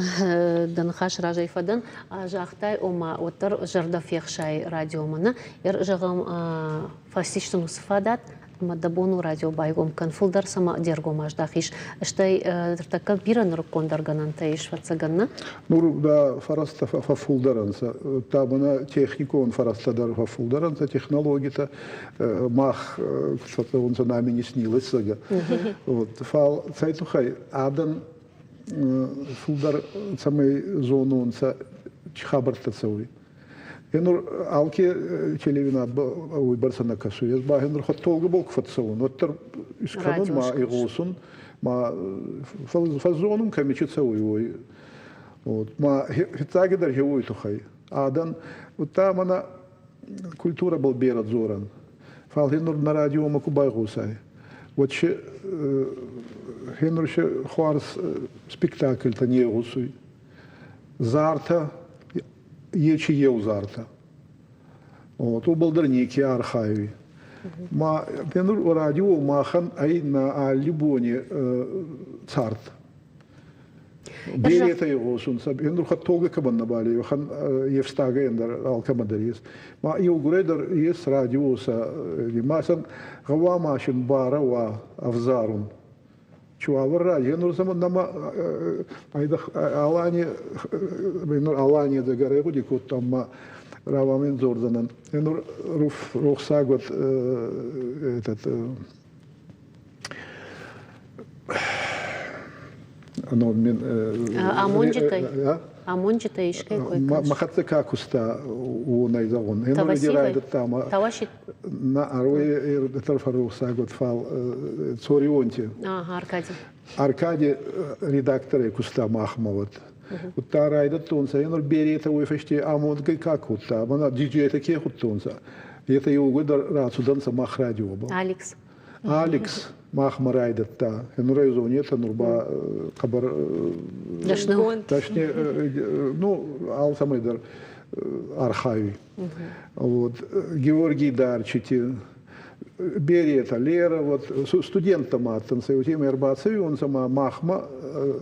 дӕ ныхас разӕй фӕдӕн. Загътай, ома, уӕддӕр зӕрдӕ фехсай радиомӕ, нӕ? Зӕгъӕм, фӕцис дын уыцы фадат, ӕмӕ дӕ бон у радио байгом кӕн, фылдӕр цӕмӕ де ргом аздахис. Стӕй ныртӕккӕ бирӕ нырыккондӕр гӕнӕнтӕ ис, фӕццӕгӕн, нӕ? Нур дӕ фӕрӕзтӕ фӕффулдӕр ӕнцӕ. Та мӕнӕ техникон фӕрӕзтӕ дӕр фӕффулдӕр ӕнцӕ, технологитӕ. Мах куд фӕццӕунцӕ нами не снилось, зӕгъгӕ. Вот. Фал цӕй туххӕй адӕн фулдӕр цӕмӕй зононцӕ, чи хабӕрттӕ цӕуй. Енур алке телевинад уойбӕрцӕ нӕ кӕсуй. Ӕз ба енур хуӕдтолгӕбӕл ку фӕццӕун, уӕддӕр искӕнун ма игъосун, ма фӕззонун кӕми чи цӕуй, уой. Вот. Ма фиццагидӕр хе уой туххӕй. Адӕн, удта мӕнӕ культурӕбӕл берӕ дзорӕн. Фал хенур нӕ радиомӕ ку байгъосай, уӕд се хенур се хуарз спектакльтӕ не гъусуй. Зартӕ, ечи еу зартӕ. Вот, уобӕл дӕр неке архайуй. Ма хенур радио махӕн ӕй нӕ алли бони цард. Беретӕ игъосунцӕ. Нур хуӕдтолгӕ кӕмӕн нӕбал ес, уӕхӕн ефстагӕй ӕндӕр алкӕмӕн дӕр ес. Ма еугурӕй дӕр ес радио сӕ ма сӕн гъӕуама син барӕ уа ӕвзарун. Чуавӕр радио нур сӕмӕ нӕма айдах Алани нур Алания дӕгӕрӕй гъуди кодтам ма рауамин дзордзӕнӕн. Нур рухсаг вот этот Амонджытӕй? Амонджытӕ искӕй кой кӕныс? Мӕхӕццӕ ка куста, уонӕй зӕгъун. Райдӕдта ма на арвей тарфарухсагот фал Цорионти. Ага, Аркадий. Аркадий редакторӕй куста махмӕ вот. Удта райдӕдтонцӕ, енур беретӕ уой фӕсте амондгай ка кодта, мана диджейтӕ ке худтонцӕ, етӕ еугурдӕр рацудӕнцӕ мах радиобӕл. Алекс. Алекс махмӕ райдӕдта. Нур ӕй зонетӕ, нур ба хъӕбӕр дӕсни, ну, алцӕмӕй дӕр архайуй. Вот. Георгий Дарчити, беретӕ, Лера, вот студенттӕ ма адтӕнцӕ, уотемӕй ӕрбацӕуионцӕ ма махмӕ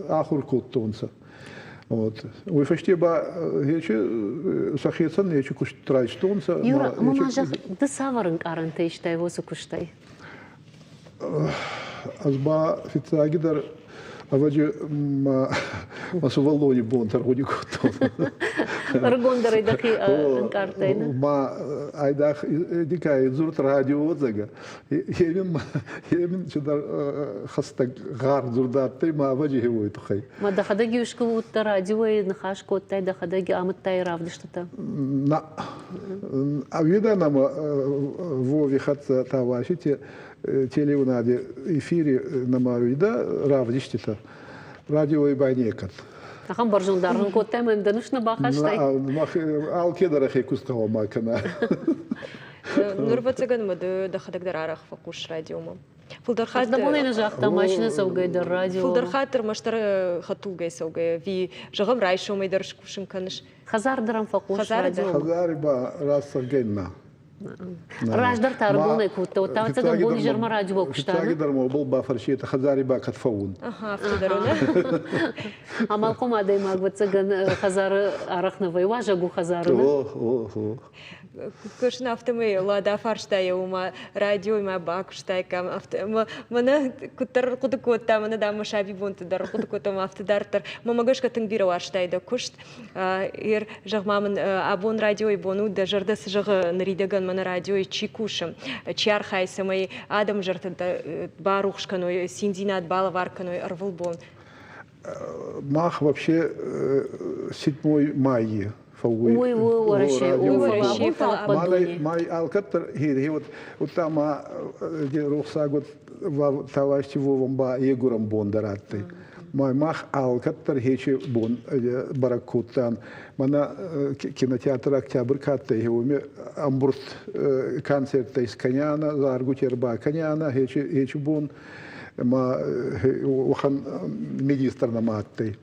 ахур кодтонцӕ. Вот. Уой фӕсте ба ечи сӕхецӕн ечи куст райстонцӕ. Юра, ма ма зӕгъ, ды цавӕр ӕнкъарӕнтӕ истай уыцы куыстӕй? Ӕз ба фиццагидӕр ӕвӕджи ма ма сувӕллони бонтӕ ӕргъуди кодтон. Ӕргондӕрӕй дӕхи ӕнкъардтай, нӕ? Ма айдах дикай дзурд радио зӕгӕ. Емин емин цидӕр хӕстӕг гъар дзурд адтӕй ма ӕвӕджи уой туххӕй. Ма дӕхӕдӕг искуы уыдтӕ радиойы ныхас кодтай, дӕхӕдӕг амыдтай равдыстытӕ? На. Ӕвидӕ нӕмӕ Вови хӕццӕ Тавасити телеунади эфири нӕма уидӕ равдиститӕ. Радиойы ба некӕд. Ахӕм бӕрзонд аргъ кодтай ӕмӕ дӕ ныфс нӕ бахастай? Алкедӕр ӕхе куст гъӕуама кӕна. Нур ӕвӕццӕгӕн ма ды дӕхӕдӕг дӕр арӕх фӕхъус радиомӕ. Фылдӕр хатт Ӕрдӕбонӕй нӕ загъта, машинӕ цӕугӕй дӕр радио. Фылдӕр хатт ӕрмӕстдӕр хӕдтулгӕй цӕугӕй ӕви, зӕгъӕм, райсомӕй дӕр скусын кӕныс? Хӕдзар дӕр ӕм фӕхъус радио. Хӕдзари ба рацӕгӕй нӕ. Раздӕр та ӕргомӕй кодта, уӕдта ӕвӕццӕгӕн бон-изӕрмӕ радио куыста. Фыццагидӕр ма уобӕл бафӕрсетӕ, хӕдзари ба кӕд фӕуун. Аха, афтӕ дӕр нӕ. Амалхъом адӕймаг, ӕвӕццӕгӕн, хӕдзары арӕх нӕ вӕййы, уазӕг у хӕдзары. О, о, о. Кусын афтӕмӕй Лада фарста йӕ уымӕ радиоимӕ бакуыстаиккам афтӕ мӕнӕ куыддӕр хъуыды кодта мӕнӕ дам мӕ сабибонты дӕр хъуыды кодтам афтӕ дарддӕр мӕмӕ гӕсгӕ тынг бирӕ уарзтай дӕ куыст ер зӕгъ ма мын абон радиойы бон у дӕ зӕрдӕ цы зӕгъы ныридӕгӕн мӕнӕ радиойы чи кусы чи архайы цӕмӕй адӕмы зӕрдӕтӕ барухс кӕной циндзинад балӕвар кӕной ӕрвылбон Мах вообще седьмой майи фӕууй. Уый у Уӕрӕсе, у фӕлӕ май алкӕддӕр хе вот удта ма рохсаг вот Тавасти Вовам ба егурам бон дӕр адтӕй. Мах алкӕддӕр хечи бон бӕрӕг кодтан. Мӕнӕ кинотеатр «Октябрь» ка адтӕй, уоми ӕмбурд концерттӕ искӕнианӕ, заргути ӕрбакӕнианӕ хечи бон. Ма уӕхӕн министр нӕма адтӕй.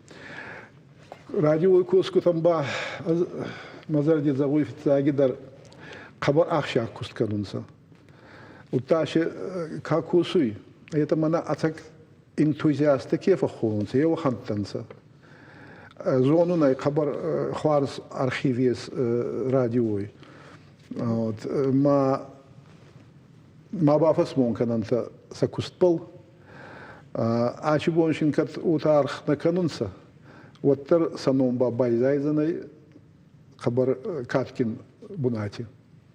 Радиой косгутӕн ба мӕ зӕрди зӕгъуй фиццагидӕр хъӕбӕр ахсиаг куст кӕнунцӕ. Удта се ка косуй, етӕ мӕнӕ ӕцӕг энтузиасттӕ ке фӕххонунцӕ, е уӕхӕнттӕ нцӕ. Зонун ӕй хъӕбӕр хуарз архив ес радиой. Вот, ма ма бафӕсмон кӕнӕнтӕ сӕ кустбӕл. Ачи бон син кӕд уотӕ аргъ нӕ кӕнунцӕ, уӕддӕр сӕ ном ба байзайдзӕнӕй хъӕбӕр кадгин бунати.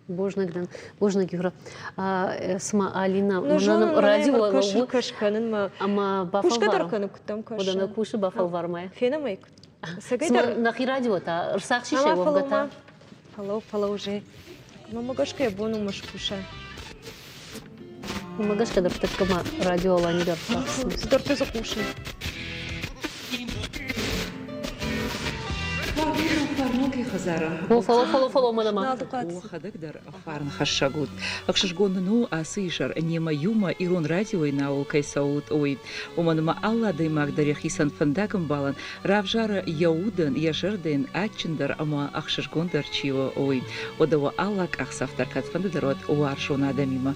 Бузныг дын, бузныг, Юра. Цыма Алина мӕнӕн радио лӕууы кӕнынмӕ ӕмӕ кусгӕ дӕр кӕны, куыдтӕм кӕсы. Уӕдӕ нӕ кусы бафӕлвармӕ. Фенӕм ӕй. Цыма нӕхи радио та ӕрцахсисӕй уӕвгӕ та. Фӕлӕуу, фӕлӕуу, же. Мӕнмӕ гӕсгӕ йӕ бон у скуса. Уымӕ гӕсгӕ дӕр тӕккӕ ма радио Алани дӕр рцахсын. Цыдӕртӕ дзы хъусын. Фӕлӕуу, фӕлӕуу, фӕлӕуу, мӕнӕ ма. Уӕхӕдӕг дӕр фарнхӕссӕг ут. Ӕхсызгон нын у ацы изӕр немӕ иумӕ ирон радиойы науыл кӕй цӕут, уый. Уымӕн ӕмӕ алы адӕймаг дӕр йӕхицӕн фӕндагӕмбалӕн равзары йӕ удӕн, йӕ зӕрдӕйӕн адджындӕр ӕмӕ ӕхсызгондӕр чи у, уый. Уӕдӕ уӕ алы къахдзӕф дӕр кӕдфӕнды дӕр уӕд уарзон адӕмимӕ.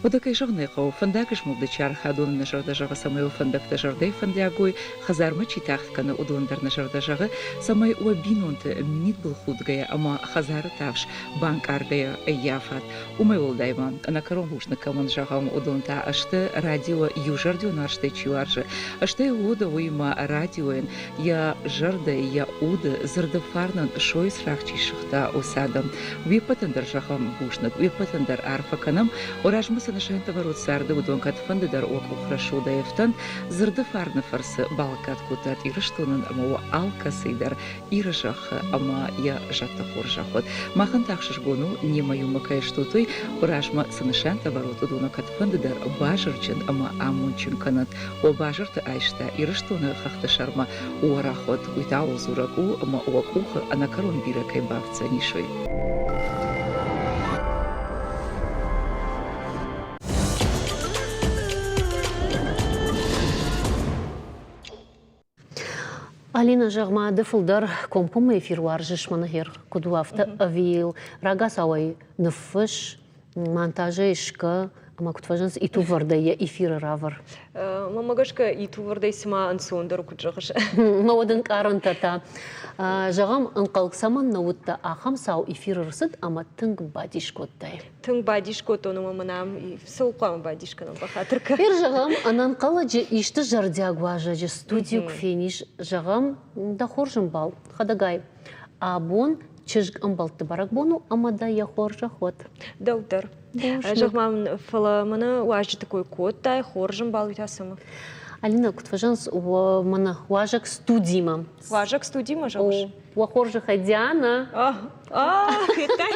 Уӕдӕ кӕй зӕгъын ӕй хъӕуы, фӕндаг змӕлды чи архайдоны нӕ зӕрдӕ зӕгъы, цӕмӕй уӕ фӕндӕгтӕ зӕрдӕйы фӕндиаг уой, хӕдзармӕ чи тагъд кӕны, уыдон дӕр нӕ зӕрдӕ зӕгъы, цӕмӕй уӕ бинонты мидбылхудгӕйӕ ӕмӕ хӕдзары тафс банкъаргӕйӕ ӕййафат. Уымӕй уӕлдай ма, ӕнӕкӕрон бузныг кӕмӕн зӕгъӕм, уыдон та сты радио иузӕрдион уарзтӕй чи уарзы, стӕй уыд уыимӕ радиойӕн йӕ зӕрдӕ, йӕ уды дзырды фарнӕн сойы цырагъ чи ссыгъта, уыцы адӕм. Уе ппӕтӕн дӕр зӕгъӕм бузныг, уе ппӕтӕн дӕр арфӕ кӕнӕм, уӕ размӕ цы нысантӕ вӕрут царды, уыдон кӕдфӕнды дӕр уӕ къух рӕсугъдӕй ӕфтӕнт, дзырды фарны фӕрцы балӕггад кодтат Ирыстонӕн ӕмӕ уӕ алкӕцыйы дӕр Иры зӕххы ӕмӕ йӕ зӕдты хорзӕх уӕд. Махӕн та ӕхсызгон у, немӕ иумӕ кӕй стут, уый. Уӕ размӕ цы нысантӕ ӕвӕрут, уыдоны кӕдфӕнды дӕр базырджын ӕмӕ амондджын кӕнӕнт. Уӕ базырты айста Ирыстоны хӕхты сӕрмӕ уӕрӕх уӕд. Уый та ууыл дзурӕг у, ӕмӕ уӕ къухы ӕнӕкӕрон бирӕ кӕй бафтдзӕнис, уый. Алина, зӕгъ-ма, ды фылдӕр комкоммӕ эфир уарзыс мӕнӕ куыд у, афтӕ ӕви йыл рагацауӕй ныффысс, монтажӕй скӕ ӕмӕ куыд фӕзынынц итувӕрдӕй йӕ эфиры равӕр? Мӕнмӕ гӕсгӕ итувӕрдӕй цыма ӕнцондӕр у, куыд зӕгъыс. Мӕ уӕд ӕнкъарӕнтӕ та, зӕгъӕм, ӕнхъӕл цӕмӕн нӕ уыдтӕ, ахӕм цау эфиры рцыд ӕмӕ тынг бадис кодтай. Тынг бадис кодтон ӕмӕ мын ам цӕуыл хъуамӕ бадис кӕнон, бахатыр кӕн. Ир, зӕгъӕм, ӕнӕнхъӕлӕджы исты зӕрдиаг уазӕджы студийы куы фенис, зӕгъӕм, дӕ хорз ӕмбал, хӕдӕгай, абон чызг ӕмбӕлтты бӕрӕгбон у ӕмӕ дӕ йӕ хорзӕх уӕд. Дӕу дӕр. Зӕгъ-ма мын, фӕлӕ мӕнӕ уазджыты кой кодтай, хорз ӕмбал уый та цӕмӕ? Алина, куыд фӕзӕгъынц, мӕнӕ уазӕг студимӕ. Уазӕг студимӕ зӕгъыс? Уӕ хорзӕхӕй, Диана. Федтай?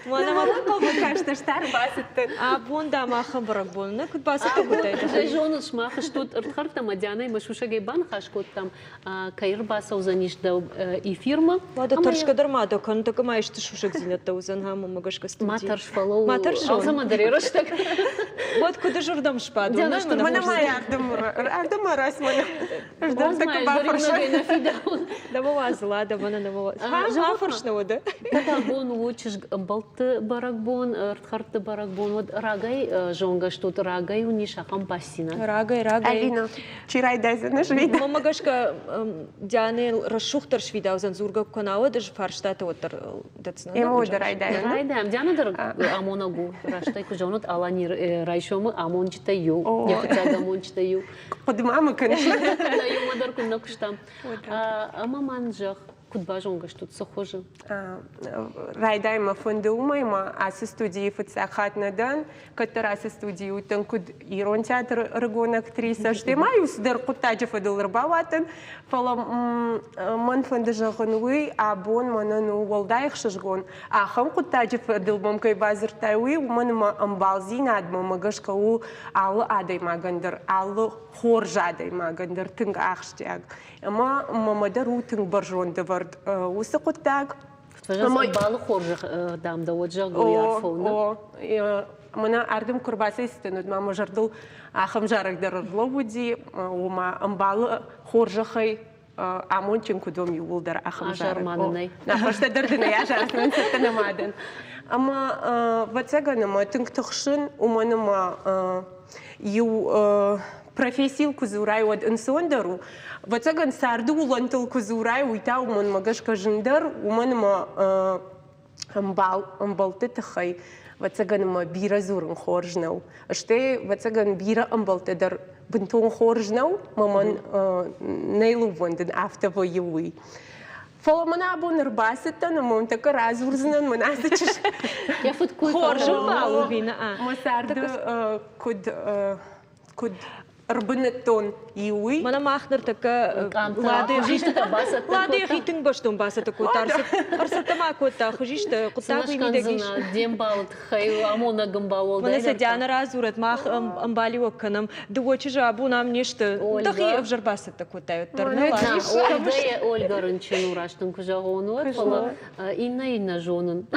Мӕнӕ мӕ хъӕуы кастӕстӕ ӕрбацыдтӕн. Абон дӕм ахӕм бӕрӕгбон нӕ куыд бацӕттӕ кодтай? Кӕй зоныс, мах стут ӕрдхӕрдтӕ ӕмӕ Дианӕимӕ сусӕгӕй баныхас кодтам, кӕй ӕрбацӕудзӕнис дӕ эфирмӕ. Уӕдӕ тӕрсгӕ дӕр ма дӕ кӕн, ма исты сусӕгдзинӕдтӕ уыдзӕн ӕмӕ гӕсгӕ студийы. Ма тӕрс, фӕлӕуу. Ма тӕрс. Алцӕмӕн дӕр йӕ рӕстӕг. Уӕд куыд ӕзырдӕм сбадон? Диана, Мӕнӕ ма ардӕм, ардӕм ма райс мӕнӕ. Ӕз дӕр Кӕд абон у чызг ӕмбӕлтты бӕрӕгбон, ӕрдхӕрдты бӕрӕгбон, уӕд рагӕй зонгӕ стут, рагӕй уын ис ахӕм бастдзинад? Рагӕй, рагӕй. Алина, чи райдайдзӕн свида? Мӕнмӕ гӕсгӕ, Дианӕ рӕсугъддӕр сфидаудзӕн дзургӕ куы кӕна, уӕд ӕз фарстатӕ уӕддӕр дӕтдзынӕн. Емо дӕр райдайӕм. Райдайӕм. Диана дӕр амонӕг у. Растӕй куы зонут, Алани райсомы амонджытӕй иу, йӕ фыццаг амонджытӕй иу. Хъуыды ма мӕ кӕныс? Иумӕ дӕр куыннӕ куыстам. Ӕмӕ ма зӕгъ, Куыд базонгӕ стут, цы хуызы? Райдай мӕ фӕнды уымӕй ма ацы студийы фыццаг хатт нӕ дӕн. Кӕддӕр ацы студийы уыдтӕн куыд ирон театры ӕрыгон актрисӕ, стӕй ма иу цыдӕр хъуыддаджы фӕдыл ӕрбауадтӕн. Фӕлӕ мӕн фӕнды зӕгъын уый, абон мӕнӕн у уӕлдай ӕхсызгон, ахӕм хъуыддаджы фӕдыл мӕм кӕй бадзырдтай, уый, уымӕн ӕмӕ ӕмбалдзинад мӕмӕ гӕсгӕ у алы адӕймагӕн дӕр, алы хорз адӕймагӕн дӕр тынг ахсджиаг. Ӕмӕ мӕмӕ дӕр у тынг бӕрзонд ӕвӕрд уыцы хъуыддаг. Ӕмбалы хорзӕх дам дӕ уӕд зӕгъгӕ уый арфӕ у, нӕ? Мӕнӕ ардӕм куы ӕрбацӕйцыдтӕн, уӕд ма мӕ зӕрдыл ахӕм зарӕг дӕр ӕрлӕууыди, ома ӕмбалы хорзӕхӕй амондджын куыд уӕм иууылдӕр ахӕм зарӕг. Нӕ фӕстӕдӕр дын ӕй азардзынӕн, цӕттӕ нӕма дӕн. Ӕмӕ ӕвӕццӕгӕн ӕмӕ тынг тыхсын, уымӕн ӕмӕ иу профессийыл куы дзурай, уӕд ӕнцондӕр у. Ӕвӕццӕгӕн царды уылӕнтыл куы дзурай, уый та уымӕн гӕсгӕ зындӕр, уымӕн ӕмӕ ӕмбал ӕмбӕлтты тыххӕй ӕвӕццӕгӕн ӕмӕ бирӕ дзурын хорз нӕу. Стӕй ӕвӕццӕгӕн бирӕ ӕмбӕлттӕ дӕр бынтон хорз нӕу, мӕн нӕ лувӕндын афтӕ вӕййы уый. Фӕлӕ мӕн абон ӕрбацыдтӕн ӕмӕ уын тӕккӕ радзурдзынӕн мӕн ацы чызг. Йӕ фыдкой Хорз ӕмбал уыди, нӕ? Мӕ царды куыд куыд ӕрбынӕттон и уый. Мӕнӕ мах ныртӕккӕ Ладе йӕхи тынг бӕстон бацӕттӕ кодта, ӕрцӕттӕ ма кодта хуызисты хъуыддаг уый мидӕг ис. Де мбалы тыххӕй амонӕг ӕмбал уӕлдай. Мӕнӕ сӕ Диана радзурӕд, мах ӕмбалиуӕг кӕнӕм. Дыууӕ чызджы абон ам не сты. Дӕхи ӕвзӕр бацӕттӕ кодтай уӕддӕр. Ольгӕ рынчын у, раст ын куы зӕгъон, уӕд, фӕлӕ иннӕйы нӕ зонын.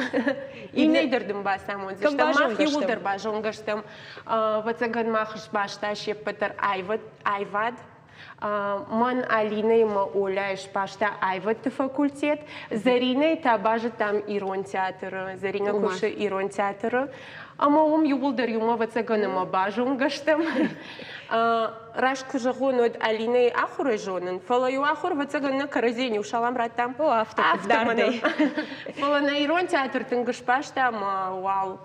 Иннӕйы дӕр дын бацамондзыстӕм, мах иууылдӕр базонгӕ стӕм. Ӕвӕццӕгӕн мах сбаста се ппӕт дӕр аивад. Мӕн Алинӕимӕ Оляйы сбаста аивӕдты факультет. Зӕринӕйы та базыдтам ирон театры. Зӕринӕ кусы ирон театры. Ӕмӕ уым иууылдӕр иумӕ, ӕвӕццӕгӕн, ӕмӕ базонгӕ стӕм. Раст куы зӕгъон, уӕд Алинӕйы ахуырӕй зонын, фӕлӕ иу ахуыр, ӕвӕццӕгӕн, нӕ кӕрӕдзийӕн иу салам радтам. О, афтӕ, дардӕй. Фӕлӕ нӕ ирон театр тынг сбаста ӕмӕ уал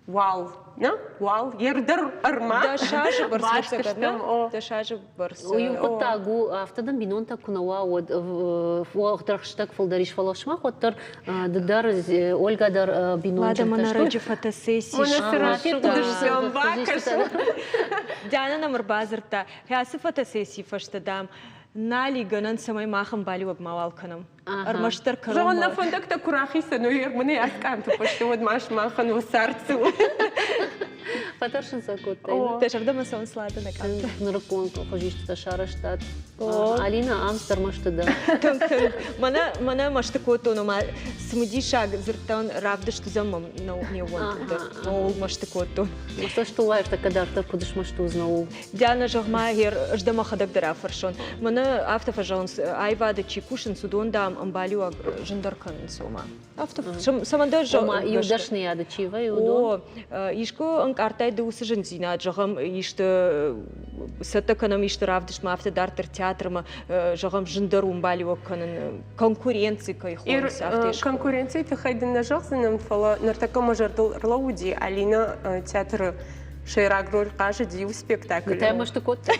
уал, нӕ? Уал, ердӕр ӕрмӕ. Дӕс азы бӕрц ӕвӕццӕгӕн, 10 азы бӕрц. Иу хъуыддаг у, афтӕ дын бинонтӕ куы нӕ уа, уӕд уӕгъдрӕстӕг фылдӕр ис, фӕлӕ сымах уӕддӕр ды дӕр, Ольга дӕр бинонджынтӕ Лада, мӕнӕ раджы фотосесси Диана нӕм ӕрбадзырдта, ацы фотосессийы фӕстӕ, дам, нал и гӕнӕн, цӕмӕй мах ӕмбалиуӕг мауал кӕнӕм. Ӕрмӕстдӕр кӕронмӕ. Зӕгъын, нӕ фӕндӕгтӕ куы рахицӕн уой, ӕрмынӕй аскъӕмты фӕстӕ, уӕд ма сымахӕн уӕ цард цы у? Фӕтӕрсын сӕ кодтай. Дӕ зӕрдӕмӕ цӕуынц Лада нӕ къамтӕ. Нырыккон хуызистытӕ сарӕзтат. Алина, ам дӕр мӕсты дӕ. Тынг, тынг. Мӕнӕ, мӕнӕ мӕсты кодтон, ома цымыдисаг дзырдтӕн равдыст уыдзӕн мӕм не ууӕндыд. Ууыл мӕсты кодтон. Цӕстылуайы тӕккӕ дарддӕр куыд смӕсты уыдзынӕ, ууыл. Диана, зӕгъ-ма, гъер ӕз дӕ мӕхӕдӕг дӕр афӕрсон. Мӕнӕ афтӕ фӕзӕгъынц, аивады чи кусынц, уыдон, дам, ӕмбалиуӕг зындӕр кӕнынц, ома. Афтӕ цӕмӕндӕр Ома, иу дӕсныйады чи вӕййы, уыдон? О, искуы ӕнкъардтай ды уыцы зындзинад, зӕгъӕм, исты цӕттӕ кӕнӕм исты равдыстмӕ, афтӕ дарддӕр театрмӕ, зӕгъӕм, зындӕр у ӕмбалиуӕг кӕнын, конкуренци кӕй хонынц, афтӕ Конкуренцийы тыххӕй дын нӕ зӕгъдзынӕн, фӕлӕ ныртӕккӕ мӕ зӕрдыл ӕрлӕууыди Алинӕ театры сӕйраг роль хъазыди иу спектаклы. Ты мӕсты кодтай?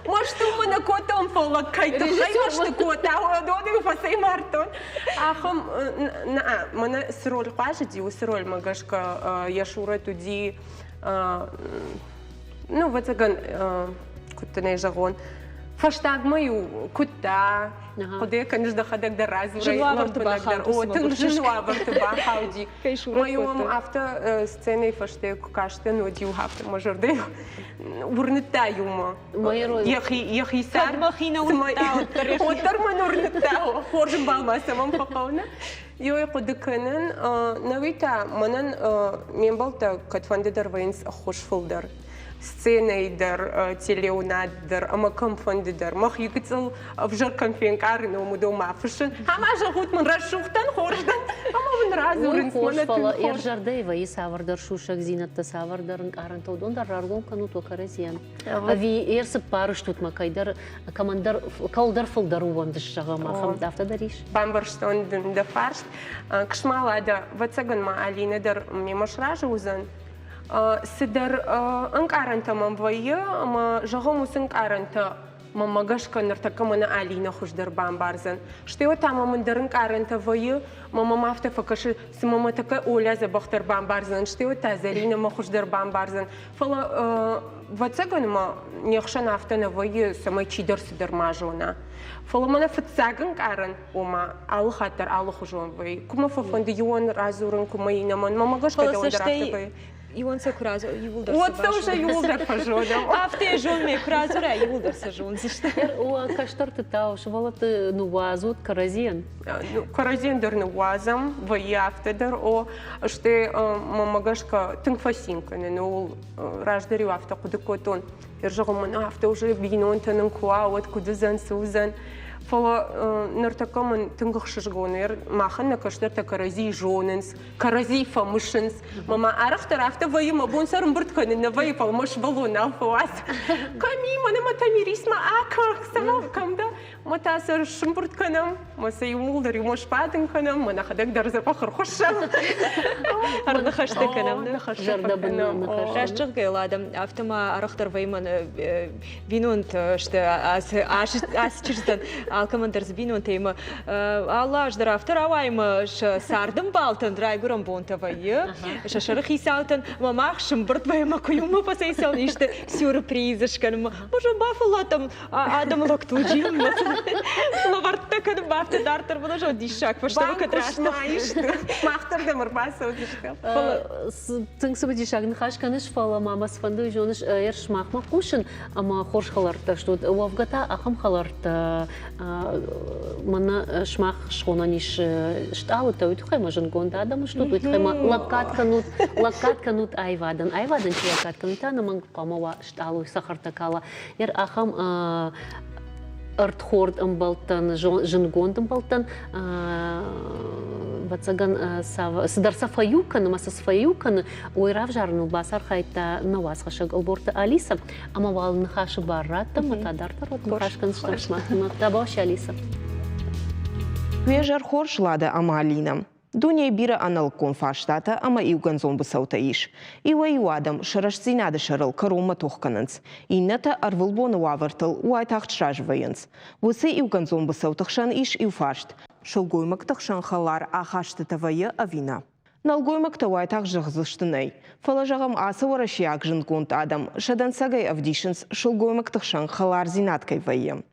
Мӕсты мӕ нӕ кодтон, фӕлӕ кӕй тыххӕй мӕсты кодта, уыдон-иу фӕцӕймардтон. Ахӕм, нӕ, мӕнӕ цы роль хъазыди, уыцы рольмӕ гӕсгӕ йӕ сурӕт уыди, ну, ӕвӕццӕгӕн, куыд дын ӕй зӕгъон, фӕстагмӕ-иу куыдта, хъуыды кӕныс дӕхӕдӕг дӕр радзурай Зын уавӕрты бахауд. О, тынг зын уавӕрты бахауди. Мӕ-иу ӕм афтӕ сценӕйы фӕстӕ куы кастӕн, уӕд-иу афтӕ мӕ зӕрдӕ уырныдта иумӕ. Йӕхи йӕхи цард мӕхи нӕ уырныдта, уӕддӕр мӕ уырныдта, хорз ӕмбал ма цӕмӕн фӕхъӕуы, нӕ? Ёй хъуыды кӕнын, науи та мӕнӕн ме мбӕлттӕ кӕдфӕнды дӕр вӕййынц ӕххуыс фылдӕр. Сценӕйы дӕр, телеуынад дӕр ӕмӕ кӕмфӕнды дӕр. Мӕхи гыццыл ӕвзӕр кӕм фенкъарын, уым уыдон ма фыссын. Ӕмӕ зӕгъут мын, рӕсугъд дӕн, хорз дӕн, ӕмӕ мын радзурынц. Хорз, фӕлӕ йӕ зӕрдӕйы вӕййы цавӕрдӕр сусӕгдзинӕдтӕ, цавӕрдӕр ӕнкъарӕнтӕ, уыдон дӕр раргом кӕнут уӕ кӕрӕдзийӕн. Ӕви ӕрцыппар стут мӕ кӕйдӕр, кӕмӕндӕр, кӕуылдӕр фылдӕр ууӕндыс, зӕгъӕм, ахӕм афтӕ дӕр ис? Бамбӕрстон дын дӕ фарст. Ксмалада, ӕвӕццӕгӕн ма Алинӕ дӕр мемӕ сразы уыдзӕн. Цыдӕр ӕнкъарӕнтӕ мӕм вӕййы, ӕмӕ зӕгъӕм, уыцы ӕнкъарӕнтӕ. Мӕнмӕ гӕсгӕ ныртӕккӕ мӕнӕ Алинӕ хуыздӕр бамбардзӕн. Стӕй уӕд та мӕм ӕндӕр ӕнкъарӕнтӕ вӕййы, мӕ мӕм афтӕ фӕкӕсы, цыма мӕ тӕккӕ Оля дзӕбӕхдӕр бамбардзӕн, стӕй уӕд та Зӕринӕ мӕ хуыздӕр бамбардзӕн. Фӕлӕ, ӕвӕццӕгӕн ма не хсӕн афтӕ нӕ вӕййы, цӕмӕй чидӕр цыдӕр ма зона. Фӕлӕ мӕнӕ фыццаг ӕнкъарӕн, ома алы хатт дӕр алыхуызон вӕййы. Куы мӕ фӕфӕнды иуӕн радзурын, куы мӕ иннӕмӕн, мӕ гӕсгӕ дӕуӕн дӕр афтӕ вӕййы. Иуӕн сӕ куы радзур, иууылдӕр Уӕд сӕ уже иууылдӕр фӕзонӕм. Афтӕ зонмӕ куы радзурай, иууылдӕр сӕ зондзысты. Кӕстӕрты та сывӕллӕтты ныууадзут кӕрӕдзийӕн? Кӕрӕдзийӕн дӕр ныууадзӕм, вӕййы афтӕ дӕр, о. Стӕй мӕнмӕ гӕсгӕ тынг фӕцин кӕнын, ууыл раздӕр-иу афтӕ хъуыды кодтон. Зӕгъын мын афтӕ уже бинонтӕ нын куы уа, уӕд куыд уыдзӕн, цы уыдзӕн. Фӕлӕ ныртӕккӕ мын тынг ӕхсызгон у, махӕн нӕ кӕстӕртӕ кӕрӕдзийы зонынц, кӕрӕдзи фӕмысынц. Мӕ арӕхдӕр афтӕ вӕййы, мӕ бон сӕ ӕрӕмбырд кӕнын нӕ вӕййы, фӕлӕ мӕ сывӕллон нал фӕуадзы. Кӕм и, мӕнӕ мӕ Тамирис ма акӕ, цӕмӕ кӕм дӕ? Мӕ та сӕ сӕмбырд кӕнӕм, мӕ сӕ иууылдӕр иумӕ сбадын кӕнӕм, мӕ нӕхӕдӕг дӕр дзӕбӕх ӕрхуыссӕм. Ӕрныхӕстӕ кӕнӕм. Зӕрдӕбын ныхӕстӕ. Раст зӕгъгӕйӕ, Лада, афтӕ ма арӕхдӕр вӕййы мӕн бинонтӕ сты ацы ацы чызджытӕн алкӕмӕн дӕр дзы бинонтӕ ӕмӕ алы аз дӕр афтӕ рауайы ӕмӕ сӕ цардӕмбалтӕн райгуырӕн бонтӕ вӕййы, сӕ сӕры хицаутӕн ӕмӕ мах сымбырд вӕййӕм ӕмӕ куы иумӕ фӕцӕйцӕуӕм исты сюрприз скӕнынмӕ. Может, бафӕлладтам адӕмы лӕгтыл зилынмӕ лӕвӕрттӕ кӕнын афтӕ дарддӕр мын диссаг фӕстӕмӕ кӕд раст Мах дӕр дӕм ӕрбацӕудзыстӕм. Тынг цымыдисаг ныхас кӕныс, фӕлӕ ма мӕ цыфӕнды зоныс, ӕр сымахмӕ хъусын ӕмӕ хорз хӕлӕрттӕ стут. Уӕвгӕ та ахӕм хӕлӕрттӕ мӕнӕ сымах схонӕн ис стъалытӕ, уый тыххӕй мӕ зындгонд адӕм стут, уый тыххӕй ма лӕггад кӕнут, лӕггад кӕнут аивадӕн. Аивадӕн чи лӕггад кӕны, та ӕнӕмӕнг хъуамӕ уа стъалуй цӕхӕртӕ кала. Ер ахӕм ӕрдхорд ӕмбӕлттӕн, зындгонд ӕмбӕлттӕн ӕвӕццӕгӕн, цыдӕр сӕ фӕиу кӕны ӕмӕ сӕ цы фӕиу кӕны, уый равзарыныл бацархайдта нӕ уацхӕссӕг Ӕлборты Алиса. Ӕмӕ уал ныхасы бар раттӕм, ӕмӕ та дарддӕр уӕд ныхас кӕндзыстӕм сымахимӕ. Табуафси, Алиса. Уе зӕр хорз, Лада ӕмӕ Алинӕ. Дунейы бирӕ ӕнӕлыггон фарстатӕ ӕмӕ иугӕндзон быцӕутӕ ис. Иуӕй-иу адӕм сӕ рӕстдзинады сӕрыл кӕронмӕ тох кӕнынц, иннӕтӕ ӕрвылбоны уавӕртыл уайтагъд сразы вӕййынц. Уыцы иугӕндзон быцӕуты хсӕн ис иу фарст: сылгоймӕгты хсӕн хӕлар ахастытӕ вӕййы ӕви нӕ? Нӕлгоймӕгтӕ уайтагъд зӕгъдзысты нӕй. Фӕлӕ, зӕгъӕм, ацы уӕрӕсейаг зындгонд адӕм сӕ дӕнцӕгӕй ӕвдисынц, сылгоймӕгты хсӕн хӕлардзинад кӕй вӕййы.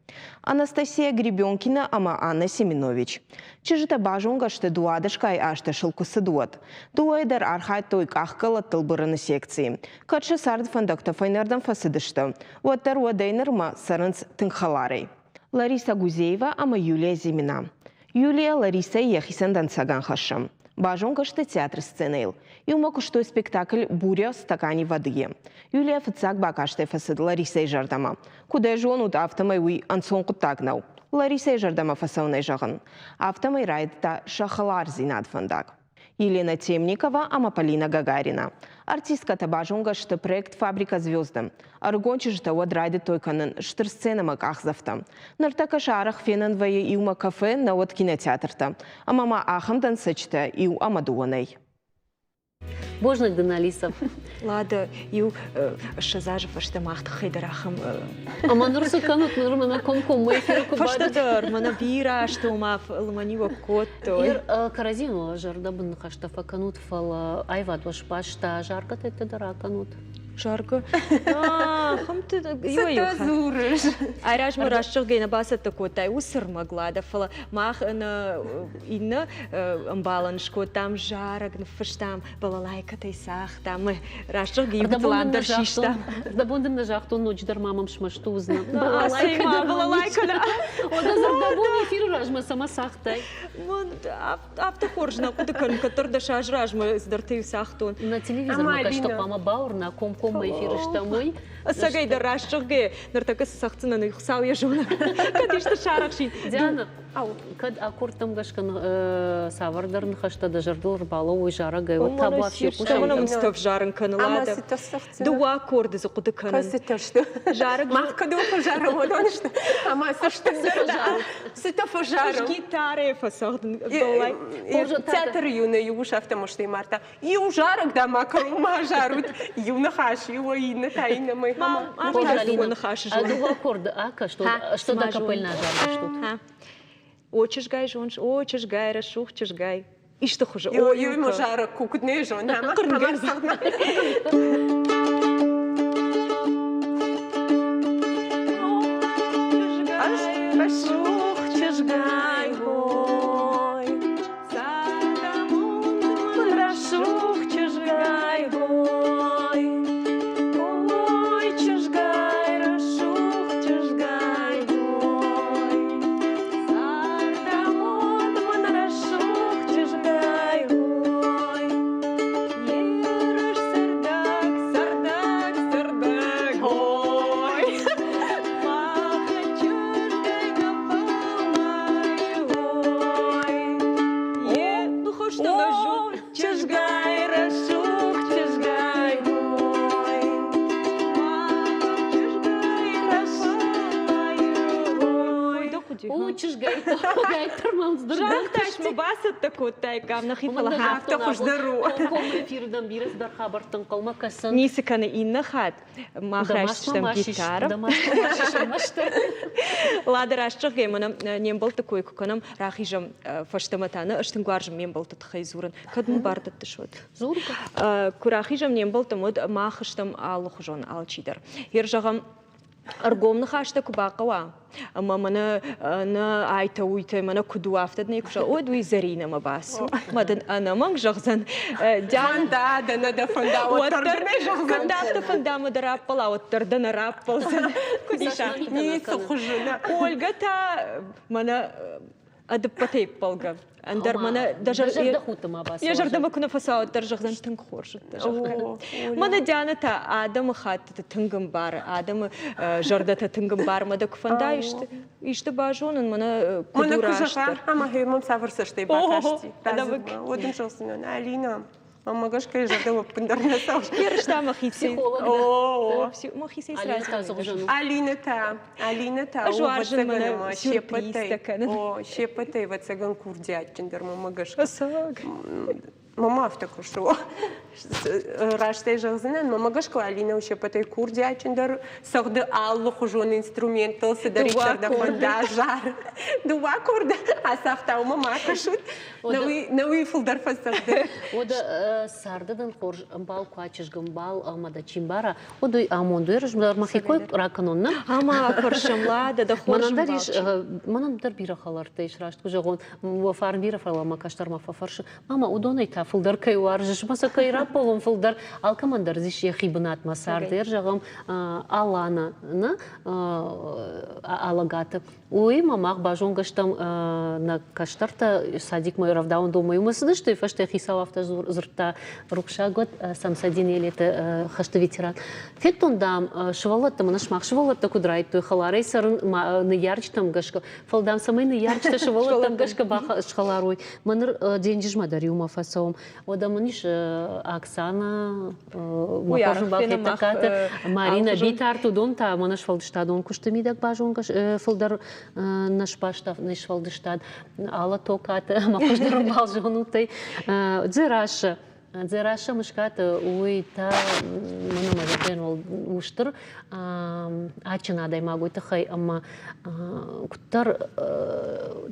Анастасия Гребенкина ӕмӕ Анна Семенович. Чызджытӕ базонгӕ сты дыууадӕсгай азтӕ сыл куы цыд, уӕд. Дыууӕйы дӕр архайдтой къахкъӕлӕттыл бырыны секцийы. Кӕд сӕ царды фӕндӕгтӕ фӕйнӕрдӕм фӕцыдысты, уӕддӕр уӕдӕй нырмӕ цӕрынц тынг хӕларӕй. Лариса Гузеева ӕмӕ Юлия Зимина. Юлия Ларисӕйы йӕхицӕн дӕнцӕгӕн хӕссы. Базонгӕ сты театры сценӕйыл. Иумӕ куыстой спектакль «Буря в стакане воды-йы». Юлия фыццаг бакастӕй фӕцыд Ларисӕйы зӕрдӕмӕ. Куыд ӕй зонут, афтӕмӕй уый ӕнцон хъуыддаг нӕу. Ларисӕйы зӕрдӕмӕ фӕцӕуынӕй зӕгъын. Афтӕмӕй райдыдта сӕ хӕлардзинад фӕндаг. Елена Темникова ӕмӕ Полина Гагарина. Артисткӕтӕ базонгӕ сты проект «Фабрика звезд». Ӕрыгон чызджытӕ уӕд райдыдтой кӕнын стыр сценӕмӕ къахдзӕфтӕ. Ныртӕккӕ сӕ арӕх фенӕн вӕййы иумӕ кафе, науӕд кинотеатртӕ. Ӕмӕ ма ахӕм дӕнцӕджытӕ иу ӕмӕ дыууӕ нӕй. Бузныг дын, Алиса. Лада, иу 20 азы фӕстӕ мах тыххӕй дӕр ахӕм Ӕмӕ ныр цы кӕнут? Ныр мӕнӕ комкоммӕ эфиры куы бадут. Фӕстӕдӕр мӕнӕ бирӕ азты ома лымӕниуӕг кодтой. Ир кӕрӕдзимӕ зӕрдӕбын ныхӕстӕ фӕкӕнут, фӕлӕ аивад уӕ сбаста, заргӕ дӕр акӕнут. Заргӕ. Ахӕмты иуӕй-иу дзурыс. Айразмӕ раст зӕгъгӕ нӕ бацӕттӕ кодтай уыцы ӕрмӕг, Лада, фӕлӕ мах иннӕ ӕмбалӕн скодтам зарӕг, ныффыстам, балалайкӕтӕй цагътам, раст зӕгъгӕ, иу дӕр систам. Рдӕбон дын нӕ загътон, ноджыдӕр ма мӕм смӕсты уыдзынӕ. Балалайкӕ дӕр. Ода зӕрдӕбон эфиры размӕ цӕмӕ цагътай? Афтӕ хорз нӕ хъуыды кӕнын, кӕддӕр дӕс азы размӕ цыдӕртӕ-иу цагътон. Нӕ телевизормӕ кӕсты хъуамӕ бауырна, комкоммӕ эфиры стӕм, уый. Ӕцӕгӕй дӕр раст зӕгъгӕ, ныртӕккӕ цы цӕгъддзынӕн, уый Хуыцау йӕ зонӕг. Кӕд исты сарӕхсин. Диана. Кӕд аккордтӕм гӕсгӕ цавӕрдӕр ныхӕстӕ дӕ зӕрдыл ӕрбалӕууой зарӕгӕй, уӕд табуафси хъусӕм. Ӕмӕ мын ӕвзарын кӕны, Лада. Дыууӕ аккорды дзы хъуыды кӕнын. Кӕцытӕ сты? Зарӕг Мах кӕд фӕзарӕм, уыдон сты. Ӕмӕ цы сты? Цытӕ фӕзарӕм? Гитарӕйы фӕцӕгъдын. Театры иу нӕ иу ус афтӕ мӕстӕй мардта. Иу зарӕг дӕ ма кӕуыл ма зарут. Иу ныхас, иу иннӕ та иннӕмӕй. Дыууӕ ныхасы зоны. Дыууӕ аккорды акаст, что да капельна зарыстут. О, чызгай зоныс, о, чызгай, рӕсугъд чызгай. Исты хуызы. О, иу зарӕг ку куыд не зонӕм. Рӕсугъд чызгай, ой, Рӕсугъд чызгай, ой, ой, чызгай, рӕсугъд чызгай, ой, цардамонд мын рӕсугъд чызгай, ой, ерыс цӕрдӕг, цӕрдӕг, цӕрдӕг, ой, махы чызгай нӕ фӕллайы, ой. Чызгай, рӕсугъд чызгай, ой, чызгай, О, чызгай, Загътас мӕ бацӕттӕ кодтаиккам нӕхи, фӕлӕ афтӕ хуыздӕр у. Эфиры дӕм бирӕ цыдӕр хабӕрттӕ ӕнхъӕлмӕ кӕсын. Ницы кӕны иннӕ хатт. Мах райсдзыстӕм гитарӕ. Лада, раст зӕгъгӕ, мӕнӕ не мбӕлтты кой куы кӕнӕм, рахизӕм фӕстӕмӕ та нӕ ӕз тынг уарзын ме мбӕлтты тыххӕй дзурын. Кӕд мын бар дӕттыс, уӕд? Дзургӕ. Куы рахизӕм не мбӕлттӕм, уӕд мах стӕм алыхуызон алчидӕр. Ер зӕгъӕм, ӕргом ныхӕстӕ куы бахъӕуа, ӕмӕ мӕнӕ нӕ айтӕ уйтӕ мӕнӕ куыд у, афтӕ дын ӕй куы зӕгъ, уӕд уый Зӕринӕмӕ бацу. Мӕ дын ӕнӕмӕнг зӕгъдзӕн. Фӕнда дӕ, нӕ дӕ фӕнда, уӕддӕр дӕ нӕ зӕгъдзӕн. Кӕд дӕ афтӕ фӕнда ӕмӕ дӕ раппӕла, уӕддӕр дӕ нӕ раппӕлдзӕн. Куыд ис афтӕ? Ницы хуызы нӕ. Ольгӕ та мӕнӕ ӕдыппӕтӕй ӕппӕлгӕ. Ӕндӕр мӕнӕ дӕ зӕрдӕхудты ма бацӕуа. Йӕ зӕрдӕмӕ куы нӕ фӕцӕуа, уӕддӕр зӕгъдзӕн тынг хорз уыдтӕ, зӕгъгӕ. Мӕнӕ Дианӕ та адӕмы хӕттыты тынг ӕмбары, адӕмы зӕрдӕтӕ тынг ӕмбары. Мӕ дӕ куы фӕнда исты, исты базонын, мӕнӕ куыд у растдӕр. Ӕмӕ гъе мӕм цавӕр цӕстӕй бакасти? Уӕд ын зӕгъдзынӕн, Алина, Мӕнмӕ гӕсгӕ зӕрдӕ ӕппындӕр нӕ цӕуы. Ерыстӕ мӕхицӕй. Мӕхицӕй сразы. Алинӕ та, Алинӕ та Ӕз уарзын мӕнӕ сюрпризтӕ кӕнын. О, се ппӕтӕй ӕвӕццӕгӕн курдиатджындӕр мӕнмӕ гӕсгӕ. Ӕцӕг. Мама афтӕ кусы. Растӕй зӕгъдзынӕн, мӕнмӕ гӕсгӕ Алинӕ у се ппӕтӕй курдиатджындӕр, цӕгъды алыхуызон инструменттыл, цыдӕриддӕр дӕ фӕнда, зары. Дыууӕ аккорды ацагъта, уымӕ ма кӕсут. Нӕуи фылдӕр фӕцӕгъды. Уӕдӕ царды дын хорз ӕмбал куы чызг ӕмбал ӕмӕ дӕ чи мбара, уӕд уый амонд у. Ӕрмӕст мӕхи кой ракӕнон, нӕ? Ӕмӕ фӕрсӕм, Лада, дӕ хорз Мӕнӕн дӕр ис, мӕнӕн дӕр бирӕ хӕлӕрттӕ ис, раст куы зӕгъон, уӕ фарн бирӕ, фӕлӕ мӕ кӕстӕрмӕ фӕфӕрсы, мама, уыдонӕй та фылдӕр кӕй уарзыс, мӕ сӕ кӕй раппӕлон фылдӕр. Алкӕмӕн дӕр ис йӕхи бынатмӕ царды. Зӕгъӕм, Алана, нӕ Алӕгаты. Уыимӕ мах базонгӕ стӕм нӕ кӕстӕртӕ садикмӕ рӕвдауӕндонмӕ иумӕ цыдысты, фӕстӕ хицау афтӕ дзырдта, рухсаг уӕд Самсадин Елеты хӕсты ветеран. Федтон, дам, сывӕллӕттӕ, мӕнӕ сымах сывӕллӕттӕ куыд райдтой хӕларӕй цӕрын ныййарджытӕм гӕсгӕ, фӕлӕ, дам, цӕмӕй ныййарджытӕ сывӕллӕттӕм гӕсгӕ схӕлар уой, мӕ ныр денджызмӕ дӕр иумӕ фӕцӕуӕм. Уӕдӕ мын ис Оксана, Махъазы Марина Битарт, уыдон та мӕнӕ сфӕлдыстадон куысты мидӕг базонгӕ фылдӕр нӕ сбаста не сфӕлдыстад. Алла Токаты ӕмӕ хуыздӕр ӕмбал зонутӕй. Дзерассӕ. Дзерассӕ Мыскаты, уый та мӕнӕ мӕ зӕрдӕйӕн у стыр адджын адӕймаг уый тыххӕй ӕмӕ куыддӕр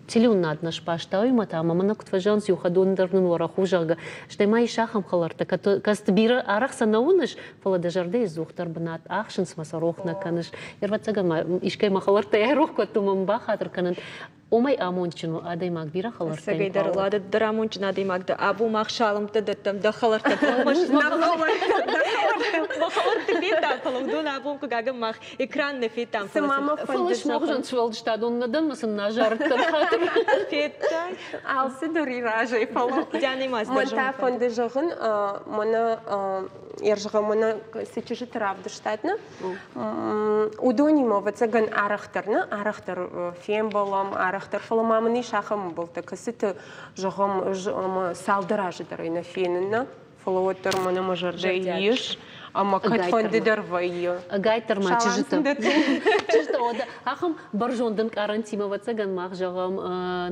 телеуынынад нӕ сбаста, уыимӕ та ӕмӕ мӕнӕ куыд фӕзӕгъынц, иу хӕдон дӕр нын уӕрӕх у, зӕгъгӕ. Стӕй ма ис ахӕм хӕлӕрттӕ, кӕцыты бирӕ арӕх сӕ нӕ уыныс, фӕлӕ дӕ зӕрдӕйы ӕдзухдӕр бынат ахсынц мӕ сӕ рох нӕ кӕныс. Ӕвӕццӕгӕн ма искӕй мӕ хӕлӕрттӕй айрох кодтон, мӕ мын бахатыр кӕнӕнт. Уымӕй амондджын у адӕймаг бирӕ хӕлӕрттӕ. Ӕцӕгӕйдӕр, Лада, ды дӕр амондджын адӕймаг дӕ. Абон мах саламтӕ дӕттӕм дӕ хӕлӕрттӕн. Мӕ хӕлӕртты федтам, фӕлӕ уыдон абон, хъыгагӕн, мах экран нӕ федтам. Цыма мӕ фӕлӕ смогъзӕн сфӕлдыстадон нӕ дӕн, мӕ сын нӕ зарыдтӕн хатыр. Федтай? Алцыдӕр и разӕй, фӕлӕ Дианӕ ма мӕн та фӕнды зӕгъын, мӕнӕ Ӕрзӕгъӕм, мӕнӕ цы чызджыты равдыстат, нӕ? Уыдонимӕ, ӕвӕццӕгӕн, арӕхдӕр, нӕ? Арӕхдӕр фембӕлӕм, арӕхдӕр, фӕлӕ ма мын ис ахӕм ӕмбӕлттӕ, кӕцыты, зӕгъӕм, ӕз ӕмӕ цалдӕр азы дӕр ӕй нӕ фенын, нӕ? Фӕлӕ уӕддӕр мӕнӕ мӕ зӕрдӕйы ис, ӕмӕ кӕдфӕнды дӕр вӕййы. Ӕгайтдӕр ма чызджытӕ. Чызджытӕ, уӕдӕ ахӕм бӕрзонд ӕнкъарӕнтимӕ, ӕвӕццӕгӕн, мах зӕгъӕм,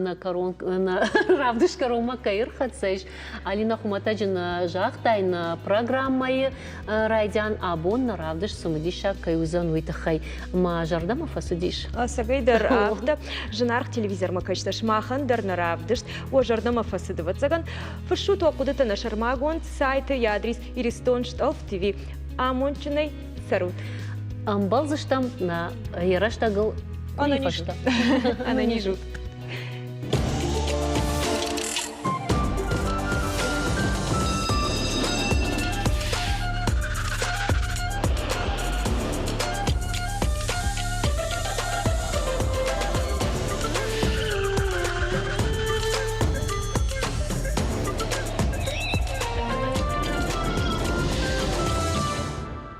нӕ кӕрон, нӕ равдыст кӕронмӕ кӕй ӕрхӕццӕ ис. Алина хуымӕтӕджы нӕ загътай нӕ программӕйы райдиан абон нӕ равдыст цымыдисаг кӕй уыдзӕн, уый тыххӕй. Мӕ зӕрдӕмӕ фӕцыдис. Ӕцӕгӕйдӕр афтӕ. Зынаргъ телевизормӕ кӕсгӕ сымахӕн дӕр нӕ равдыст уӕ зӕрдӕмӕ фӕцыд, ӕвӕццӕгӕн. Фыссут уӕ хъуыдытӕ нӕ сӕрмагонд сайты йӕ адрес Иристон Стъӕлф ТВ. Амондджынӕй цӕрут! Ӕмбӕлдзыстӕм нӕ йӕ рӕстӕгыл Ӕнӕниз ут!